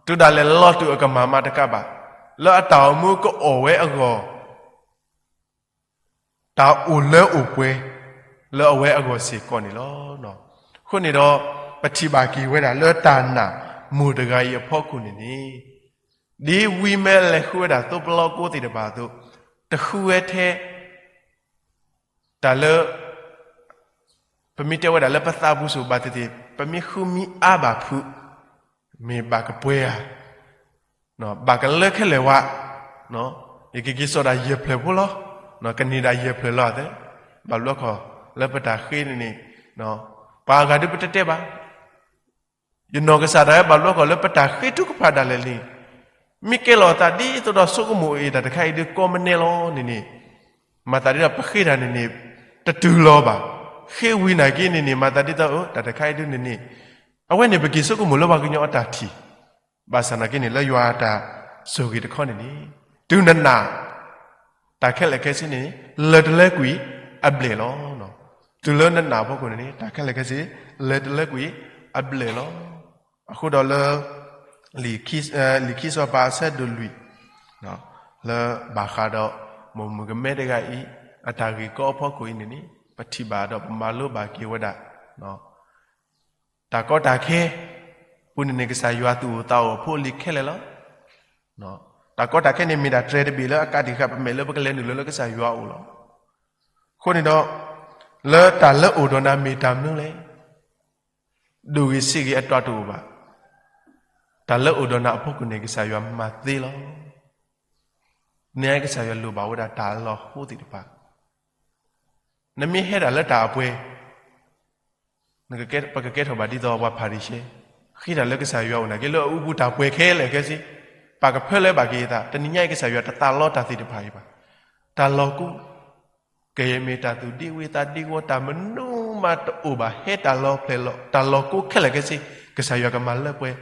တုၤဒၣ်လဲာ်လီၤတူာ်အကမၢ်မးတကးဘၣ်, လၢအတၢ်အိၣ်မူကအီၣ်ဝဲအဂီၢ်, တၢ်အိၣ်လၢအိၣ်ပှဲၤ လၢအဝဲအဂီၢ်စ့ၢ်ကီးန့ၣ်လီၤ. အဃိန့ၣ်ဒီး ပထံၣ်ဘၣ်က့ၤဝဲဒၣ်လၢတၢ်နာ်မိၢ်တဂၤအံၤအဖီခိၣ်န့ၣ်န့ၣ်, ဒ်ဝံမ့ၢ်လဲၤဃုဝဲဒၣ်သိပလီကိသ့ၣ်တဖၣ်အသိး, တဃုဝဲထဲ တၢ်လၢ ပမ့ၢ်တဲဝဲဒၣ်လၢပသးပူၤစိၤဘၣ်သ့ၣ်သ့ၣ် ပမ့ၢ်ဃုမံအါဘၣ်ဖုး, မ့ၢ်ဘၣ်ကပှဲၤဧါ, ဘၣ်ကလၢခဲလၢာ်ဝဲ, ယကက့ၤစိာ်ဒၣ်ယဲၢ်ဖျၢၣ်ဖိလီၤ, ကန့ၢ်ဒၣ်ယဲၢ်ဖျၢၣ်လီၤသ့, ဘၣ်ဘျီခီၣ်လၢပတၢ်ဃ့န့ၣ်န့ၣ်, ပှၤအဂၤဒုးပတတဲဘၣ် ယနီၢ်ကစၢ်ဒၣ်ဝဲ ဘၣ်ဘျီခီၣ်လၢပတၢ်ဃ့ထုကဖၣ်ဒၣ်လဲာ်န့ၣ်, မ့ၢ်ကဲလီၤအသးဒ်သိးဒီးဆိကမိၣ်အံၤ တၢ်တခါအံၤဒုးကီမနဲလီၤန့ၣ်န့ၣ်, မၤသးဒ်ဒီးပဃ့တၢ်န့ၣ်န့ၣ် တတုၤလီၤဘၣ်. ဃ့ဝံၤနာ်က့န့ၣ်န့ၣ် မၤသးဒ်သိး တၢ်တခါအံၤဒုးန့ၣ်န့ၣ်, အဝဲန့ၣ်ပက့ၤဆိကမိၣ်လၢပှၤကညီအတၢ်ထံၣ်, ဘၣ်ဆၣ်နာ်က့န့ၣ် လၢယွၤအတၢ်ဆိၣ်ဂ့ၤတခီန့ၣ်န့ၣ်, တုၤနနာ် တၢ်ခဲလၢာ်ခဲဆ့န့ၣ် လၢတလၢကွံာ်အဘျဲၣ်လီၤ. တုၤလၢနနာ်အဖီခိၣ်န့ၣ်န့ၣ် တၢ်ခဲလၢာ်ခဲဆ့ လၢတလၢကွံာ်အဘျဲၣ်လီၤ. အဃိဒီးလၢ လံာ်ခံစီၤပၤအဆၢဒိၣ်လွံၢ် လၢဘၣ်ဃးဒီး မိၢ်မုၣ်ကမဲတဂၤအံၤ အတၢ်ဂ့ၢ်ကီအဖီခိၣ်အံၤန့ၣ်န့ၣ် ပထံၣ်ဘၣ်ဒီးပမၤလိဘၣ်က့ၤဝဲဒၣ် တၢ်ကီတၢ်ခဲ ပူၤန့ၣ်န့ၣ် ကစၢ်ယွၤသူၣ်အိၣ်သးအိၣ်အဖိအလံၤခဲလၢာ်လီၤ. တၢ်ကီတၢ်ခဲန့ၣ်မ့ၢ်ဒၣ်တြဲၤတဘ့ၣ်လၢအကးတံာ်ဃာ် ပမဲာ်လၢပကလဲၤနုာ်လီၤလၢကစၢ်ယွၤအအိၣ်လီၤ. အဃိန့ၣ်ဒီး လၢတၢ်လၢအိၣ်ဒီးနၤမ့ၢ်တၢ်မနုၤလဲၣ်. ဒိၣ်ဂ့ၤဆံးဂ့ၤအတၢ်တအိၣ်ဘၣ်. တၢ်လၢအိၣ်ဒီးနၤအဖီခိၣ်န့ၣ် ကစၢ်ယွၤမၤသ့လီၤ. န့ၣ်ကစၢ်ယွၤလိၣ်ဘၣ်ဝဲဒၣ်တၢ်လီၤဟိသ့ၣ်တဖၣ် နမ့ၢ်ဟဲဒၣ်လၢတၢ်အပှဲၤ, ပကကဲထီၣ်ဘၣ်ဒ်သိးပှၤဖၤရံၤၡဲ, ဃ့တၢ်လၢကစၢ်ယွၤအိၣ်နာ်က့ လၢအအူပူၤတၢ်ပှဲၤခဲလၢာ်ခဲဆ့, ပာ်ကဖၢလၢဘၣ်က့ၤအသး, တနံၤညါအံၤ ကစၢ်ယွၤတသးလီတၢ်သ့ၣ်တဖၣ်အံၤဘၣ်. တၢ်လီၤကိ ကယဲၢ်မ့ၢ်တၢ်သူၣ်ဒံဝံသးဒံဝီ တၢ်မနုၤမးတအိၣ်ဘၣ် ဟဲတၢ်လီၤဖျဲၣ်လီၤ တၢ်လီၤကိခဲလၢာ်ခဲဆ့, ကစၢ်ယွၤကမၤလၢပှဲၤ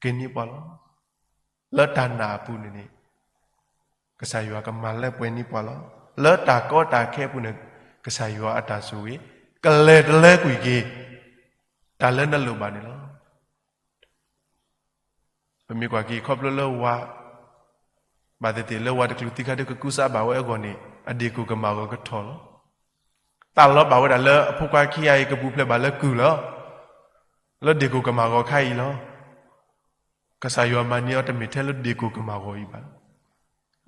က့ၤန့ၢ်ပှၤလီၤ. လၢတၢ်နာ်အပူၤန့ၣ်န့ၣ် ကစၢ်ယွၤကမၤလၢပှဲၤန့ၢ်ပှၤလီၤ. လၢတၢ်ကီတၢ်ခဲအပူၤန့ၣ် ကစၢ်ယွၤအတၢ်ဆိၣ်ဂ့ၤ ကလဲၤတလၢကွံာ်က့ၤ တၢ်လၢနလိၣ်ဘၣ်န့ၣ်လီၤ. ပမ့ၢ်ကွၢ်က့ၤခီဖျိလၢဝၤ ဘၣ်သ့ၣ်သ့ၣ်လၢဝၤတကလုာ်သံခါဒုကကူစါဘၣ်ဝဲအဂီၢ်န့ၣ် အဒ့ၣ်ကိၢ်ကမၣ်ဂီၤကထီၣ်လီၤ. သးလီဘၣ်ဝဲဒၣ်လၢအဖိခွါခံဂၤအံၤကပူၤဖျဲးဘၣ်လၢကုၢ်လီၤ. လၢဒ့ၣ်ကိၢ်ကမၣ်ဂီၤခါအံၤလီၤ. ကစၢ်ယွၤမၤန့ၢ်အီၤတမ့ၢ်ထဲလၢဒ့ၣ်ကိၢ်ကမၣ်ဂီၤအံၤဘၣ်.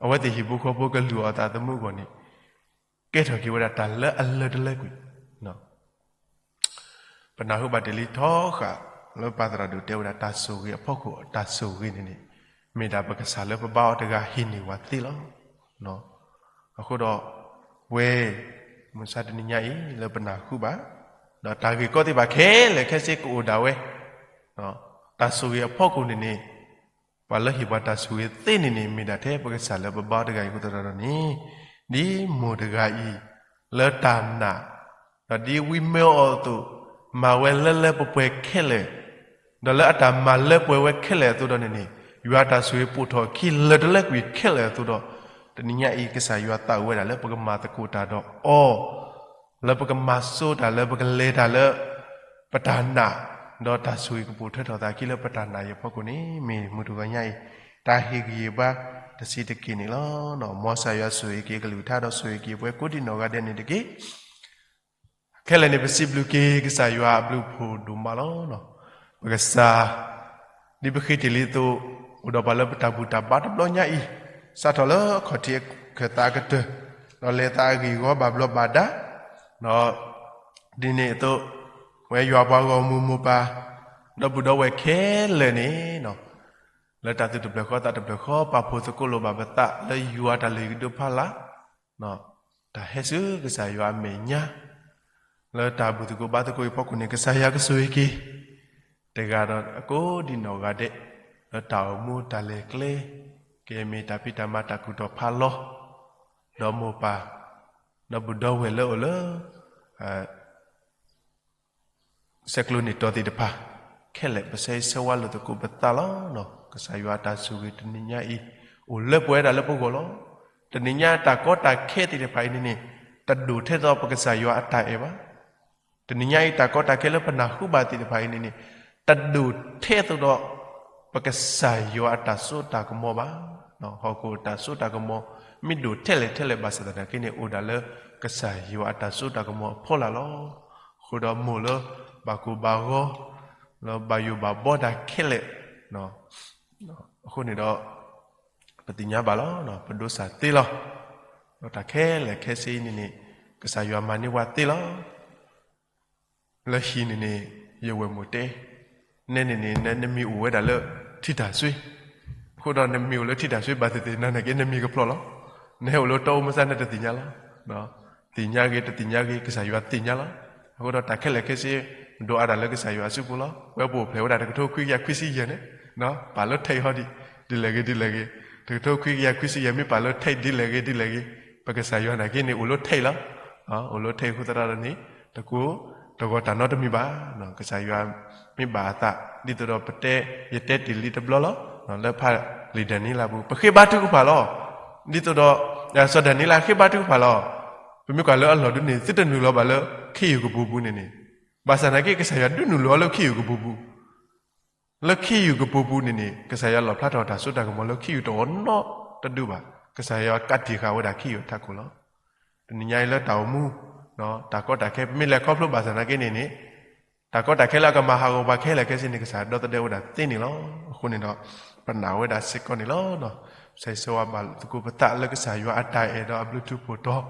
အဝဲသ့ၣ်ဟံၣ်ဖိဃီဖိကလုၢ်အီၣ်သးသမူအဂီၢ်န့ၣ် ကဲထီၣ်က့ၤဝဲဒၣ်တၢ်လၢအလၢတလၢကွံာ် ပနၢ်ဟူဘၣ်တ့ၢ်လံထီဃာ် လၢပၢ်သရၣ်ဒိၣ်တဲဝဲဒၣ်တၢ်ဆိၣ်ဂ့ၤအဖီခိၣ် တၢ်ဆိၣ်ဂ့ၤန့ၣ်န့ၣ် မ့ၢ်ဒၣ်ပကစၢ်လၢပဘါအီၤတဂၤဟ့ၣ်န့ၢ်ဝဲသ့လီၤ. အဃိဒီး ပဝဲ မုၢ်ဆါတနံၤညါအံၤ လၢပနၢ်ဟူဘၣ် ဒီးတၢ်ဂ့ၢ်ကီသ့ၣ်တဖၣ်ခဲလၢာ်ခဲဆ့ကအိၣ်ဒၣ်ဝဲ တၢ်ဆိၣ်ဂ့ၤအဖီခိၣ်န့ၣ်န့ၣ် ပှၤလၢဟ့ၣ်ပှၤတၢ်ဆိၣ်ဂ့ၤသ့န့ၣ်န့ၣ် မ့ၢ်ဒၣ်ထဲပကစၢ်လၢပဘါတဂၤအံၤအဃိသတးဒီးန့ၣ် ဒ်မိၢ်တဂၤအံၤ လၢတၢ်နာ် ဒီးဒ်ဝံမၢအီၤအသိး မၤဝဲလၢလၢပှဲၤပှဲၤခဲလၢာ် ဒီးလၢအတၢ်မၤလၢပှဲၤဝဲခဲလၢာ်အသိးဒီးန့ၣ်န့ၣ် ယွၤတၢ်ဆိၣ်ဂ့ၤပိာ်ထီၣ်အခံလၢာ်တလၢကွံာ်ခဲလၢာ်အသိးဒီး တနံၤညါအံၤ ကစၢ်ယွၤသးအိၣ်ဝဲဒၣ်လၢပကမၤသကိးတၢ်ဒီးအီၤ လၢပကမၤစိတၢ်လၢပကလဲၤတၢ်လၢ ပတၢ်နာ်, ဒီးတၢ်ဆိၣ်ဂ့ၤကပိာ်ထွဲထီၣ်သးအခံလၢပတၢ်နာ်အံၤအဖီခိၣ်န့ၣ် မ့ၢ်မုၢ်တဂီၤညါအံၤ တၢ်ဟ့ၣ်ဂံၢ်ဟ့ၣ်ဘါတဆံးတက့ၢ်န့ၣ်လီၤ. မ်ကစၢ်ယွၤဆိၣ်ဂ့ၤက့ၤအကလုၢ်ကထါဒီးဆိၣ်ဂ့ၤက့ၤပှၤကိးဒံနီၢ်ဂၤဒဲးန့ၣ်တက့ၢ်. ခဲလၢာ်န့ၣ် ပစံးဘျုးက့ၤကစၢ်ယွၤအဘျုးအဖှိၣ်ဒိၣ်မးလီၤ. ပကစၢ် ဒ်ပဃ့တ့ၢ်လံအသိး အိၣ်ဒီးပှၤလၢပတၢ်ဘူၣ်တၢ်ဘါတဘျီညါအံၤ စးထီၣ်လၢအခီၣ်ထံးအခၢၣ်သးကတၢၢ် ဒီးလဲၤသးအဂ့ၢ်အဂီၢ်ဘၣ်ဘျီးဘၣ်ဒါ ဒီးဒ်န့ၣ်အသိး ပဝဲယွၤပှၤဂီၢ်မုၢ်မိၢ်ပၢ် ဒီပုၢ်ဒီဝဲၢ်ခဲလၢာ်န့ၣ် လၢတၢ်သူၣ်တဖျၢၣ်ဃီသးတဖျၢၣ်ဃီ ပာ်ဖှိၣ်သကိးလိာ်ဘၣ်ပသးလၢယွၤတၢ်လုၢ်ဟံၣ်ဒိၣ်ဖးလၢ် တၢ်ဟဲဆူကစၢ်ယွၤအမဲာ်ညါ လၢတၢ်ဘူၣ်သကိးဘါသကိးအံၤအဖီခိၣ်န့ၣ် ကစၢ်ယွၤကဆိၣ်ဂ့ၤက့ၤ တဂၤဒီးအကိးဒံနီၢ်ဂၤဒဲး လၢတၢ်အိၣ်မူတၢ်လဲၤကျဲ ကမ့ၢ်တၢ်ဖံးတၢ်မၤတၢ်ကူၣ်ထီၣ်ဖးလီၤ ဒီးမိၢ်ပၢ် ဒီပုၢ်ဒီဝဲၢ်လၢအိၣ်လၢ ဆဲးကျိးန့ၢ်တီၤသ့ၣ်တဖၣ် ခဲလၢာ်ပဆၢဂ့ၤဆၢဝါလိာ်သကိးပသးလီၤ. ကစၢ်ယွၤအတၢ်ဆိၣ်ဂ့ၤတနံၤညါအံၤ အိၣ်လၢပှဲၤဒၣ်လၢပဂီၢ်လီၤ. တနံၤညါတၢ်ကီတၢ်ခဲသ့ၣ်တဖၣ်အံၤန့ၣ်န့ၣ် တဒိၣ်ထဲသိးပကစၢ်ယွၤအတၢ်အဲၣ်ဘၣ်. တနံၤညါအံၤတၢ်ကီတၢ်ခဲလၢပနၢ်ဟူဘၣ်သ့ၣ်တဖၣ်အံၤန့ၣ်န့ၣ် တဒိၣ်ထဲသိးဒီး ပကစၢ်ယွၤအတၢ်စိတၢ်ကမီၤဘၣ်. ဟီၣ်ခိၣ်အတၢ်စိတၢ်ကမီၤ မ့ၢ်ဒိၣ်ထဲလဲၣ်ထဲလဲၣ်ဘၣ်ဆၣ်သနာ်က့န့ၣ် အိၣ်ဒၣ်လၢကစၢ်ယွၤအတၢ်စိတၢ်ကမီၤအဖီလာ်လီၤ. အဃိဒီးမိၢ်လၢဘၣ်ကိၢ်ဘၣ်ဂီၤ လၢဘၣ်ယိၣ်ဘၣ်ဘီတၢ်ခဲလၢာ် အဃိန့ၣ်ဒီး ပသ့ၣ်ညါဘၣ်လီၤ. ပဒိးစၢ်သ့လီၤ. ဒီးတၢ်ခဲလၢာ်ခဲဆ့အံၤန့ၣ်န့ၣ် ကစၢ်ယွၤမၤန့ၢ်ဝဲသ့လီၤ. လၢဟံၣ်န့ၣ်န့ၣ် ယဝဲၢ်မိၢ်တဲ နဲန့ၣ်န့ၣ် နမံၤအိၣ်ဝဲဒၣ်လၢထံတၢ်စွ့, အဃိဒီးနမံၤအိၣ်လၢထံတၢ်စွ့ဘၣ်သ့ၣ်သ့ၣ် နနာ်က့နမံၤကဖျိးလီၤ. နဟဲအိၣ်လၢတီအူမုၢ်ဆါ နတသ့ၣ်ညါလီၤ. သ့ၣ်ညါဂ့ၤ တသ့ၣ်ညါဂ့ၤ ကစၢ်ယွၤသ့ၣ်ညါလီၤ. အဃိဒီးတၢ်ခဲလၢာ်ခဲဆ့ ဒိးအါတၢ်လၢကစၢ်ယွၤအစုပူၤလီၤ. ပဝဲပအိၣ်ဖျဲၣ်ဝဲဒၣ်တကထိခွံကယၤခွံဆံယဲၢ်န့ၣ် ပာ်လၢထံးဟီဒ် ဒ်လဲၣ်ဂ့ၤဒ်လဲၣ်ဂ့ၤ, တကထိခွံကယၤခွံဆံယဲၢ် မ့ၢ်ပာ်လၢထံးဒ်လဲၣ်ဂ့ၤဒ်လဲၣ်ဂ့ၤ, ပကစၢ်ယွၤနာ်က့န့ၣ် အိၣ်လၢထံးလီၤ. အိၣ်လၢထံးအဃိသတးဒီးန့ၣ် တကိးတဂီၢ်တၢ်နီတမံၤဘၣ်. ကစၢ်ယွၤမ့ၢ်ဘၣ်အသး ဒ်သိးဒီးပတဲ ယတဲတ့ၢ်လံတဘျီလီၤ. လၢဖးလံာ်ဒၤနံးယ့လးပူၤ ပဃ့ဘါထုကဖၣ်လီၤ. ဒ်သိးဒီး စီၤဒၤနံးယ့လးဃ့ဘါထုကဖၣ်လီၤ. ပမ့ၢ်ကွၢ်လၢအလီၢ်ဒ်န့ၣ် သုတနုာ်လီၤဘၣ်လၢခ့ယုၢ်ကပူၤပူၤန့ၣ်န့ၣ်, ဘၣ်ဆၣ်သနာ်က့ ကစၢ်ယွၤဒုးနုာ်လီၤအီၤလၢခ့ယုၢ်ကပူၤပူၤ. လၢခ့ယုၢ်ကပူၤပူၤန့ၣ်န့ၣ် ကစၢ်ယွၤလီၣ်ဖျါထီၣ်တၢ်စိတၢ်ကမီၤလၢခ့ယုၢ်တအိၣ်နီတဒုဘၣ်. ကစၢ်ယွၤကးတံာ်ဃာ်ဝဲဒၣ်ခ့ယုၢ်အထးခိၣ်လီၤ. တနံၤညါအံၤလၢတၢ်အိၣ်မူ တၢ်ကီတၢ်ခဲ ပမ့ၢ်လဲၤခီဖျိဘၣ်ဆၣ်သနာ်က့န့ၣ်န့ၣ် တၢ်ကီတၢ်ခဲလၢအကမၤဟးဂီၤပှၤခဲလၢာ်ခဲဆ့န့ၣ် ကစၢ်ဒီသဒၢဝဲဒၣ်သ့န့ၣ်လီၤ. အဃိန့ၣ်ဒီး ပနာ်ဝဲဒၣ်စ့ၢ်ကီးန့ၣ်လီၤ. ကစၢ်ယွၤဘၣ်သကိးပသးလၢကစၢ်ယွၤအတၢ်အဲၣ်ဒီးအဘျုးထူးဖှိၣ်တီၤ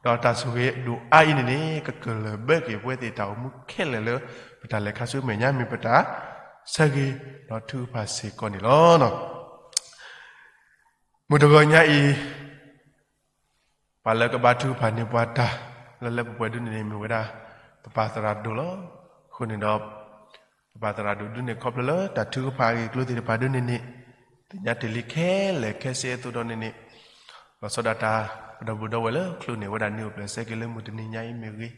ဒီးတၢ်ဆိၣ်ဂ့ၤဒိၣ်အါအံၤန့ၣ်န့ၣ် ကကလၢၢ်ဘၢက့ၤပဝဲသ့ၣ်တၢ်အိၣ်မူခဲလၢာ်လၢ ပတၢ်လဲၤခါဆူမဲာ်ညါမ့ၢ်ပတၢ်ဆၢဂ့ၤဒီးထုကဖၣ်စ့ၢ်ကီးန့ၣ်လီၤ. မုၢ်တဂီၤညါအံၤ ပှၤလၢကဘါထုကဖၣ်န့ၢ်ပှၤတၢ် လၢလၢပှဲၤပှဲၤဒုန့ၣ်န့ၣ် မ့ၢ်ဝဲဒၣ် ပပၢ်သရၣ်ဒိၣ်လီၤ. အဃိန့ၣ်ဒီး ပပၢ်သရၣ်ဒိၣ်ဒုန့ၣ် ခီဖျိလၢတၢ်ထုကဖၣ်အဂ့ၢ်အကျိၤသ့ၣ်တဖၣ်ဒုန့ၣ်န့ၣ် သ့ၣ်ညါတ့ၢ်လံခဲလၢာ်ခဲဆ့အသိးဒီးန့ၣ်န့ၣ် လီၤဆီဒၣ်တၢ် ပဒီပုၢ်ဒီဝဲၢ်လၢ ချုးန့ၢ်ဝဲဒၣ်နံၣ်အိၣ်ဖျဲၣ်ဆဲးက့ၤလၢမုၢ်တနံၤညါအံၤမ့ၢ်ဂ့ၤ,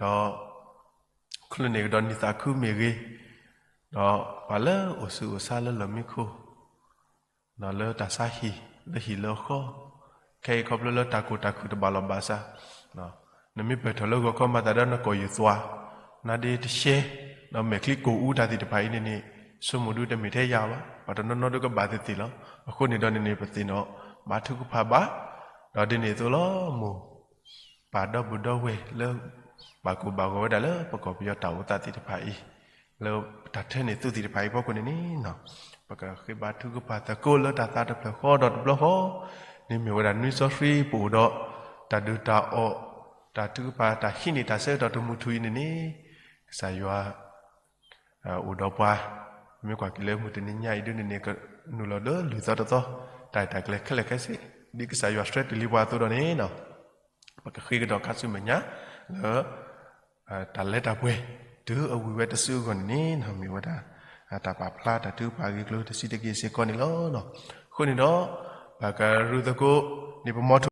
ဒီး ချုးန့ၢ်ကဒီးနံၣ်သးခုမ့ၢ်ဂ့ၤ, ဒီးပှၤလၢအိၣ်ဆူးအိၣ်ဆါလၢလီၢ်မံခိၣ် လၢတၢ်ဆါဟံၣ် လၢဟံၣ်လၢဃီ, ခဲအံၤခီဖျိလၢတၢ်ကိၢ်တၢ်ခုၣ်တဘၣ်လီၢ်ဘၣ်စး, နမ့ၢ်ပၢၢ်ထီၣ်လၢဂီၤခီမၤသးဒီးနကီၢ်ယူၢ်သွါ, နါဒ့တရှဲ, ဒီးမဲာ်ချံကိၢ်အူတၢ်သ့ၣ်တဖၣ်အံၤန့ၣ်န့ၣ် ဆိကမိၣ်ဒုတမ့ၢ်ထဲယၤဘၣ်, ပှၤတနီၤနီၤဒုကဘၣ်သ့ၣ်သ့ၣ်လီၤ. အဃိန့ၣ်ဒီးန့ၣ်န့ၣ် ပသ့ၣ်နီၣ် ဘါထုကဖၣ်ဘၣ်, ဒီးဒ်န့ၣ်အသိးလီၤ မိၢ် ပၢ်ဒီပုၢ်ဒီဝဲၢ်လၢ ဘၣ်ကိၢ်ဘၣ်ဂီၤဝဲဒၣ်လၢပကီၢ်ပယီၤတၢ်အိၣ်သးသ့ၣ်တဖၣ်အံၤ, လၢပတၢ်ထၢန့ၢ်သုးသ့ၣ်တဖၣ်အံၤအဖီခိၣ်န့ၣ်န့ၣ်, ပကဃ့ဘါထုကဖၣ်သကိးလၢတၢ်သးတဖျၢၣ်ဃီဒီးတဘျီဃီ, န့ၣ်မ့ၢ်ဝဲဒၣ်နွံစီဆှံပအိၣ်ဒီး တၢ်ဒုးတၢ်အီၣ်, တၢ်ထုကဖၣ်တၢ်ဟံးန့ၢ်တၢ်ဆၢကတီၢ်တမူထူအံၤန့ၣ်န့ၣ်, ကစၢ်ယွၤ အိၣ်ဒီးပှၤ, မ့ၢ်ကွၢ်က့ၤလၢမုၢ်တနံၤညါအံၤဒုန့ၣ်န့ၣ် ကနုာ်လီၤလၢလွံၢ်သီတသီ, တၢ်အဲၣ်တၢ်ကျဲခဲလၢာ်ခဲဆ့, ဒ်ကစၢ်ယွၤဆှၢတ့ၢ်လံပှၤအသိးဒီးန့ၣ်, ပကဃ့ကဒီးခါဆူမဲာ်ညါ လၢ တၢ်လဲၤတၢ်ပှဲၤ တုၤအဝံၤဝဲတစုအဂီၢ်န့ၣ်န့ၣ် မ့ၢ်ဝဲဒၣ် တၢ်ပာ်ဖျါတၢ်ထုကဖၣ်အဂ့ၢ်အကျိၤတဆံးတက့ၢ်စ့ၢ်ကီးန့ၣ်လီၤ. အဃိန့ၣ်ဒီး ပကရူၢ်သကိးန့ၣ်ပမီထိ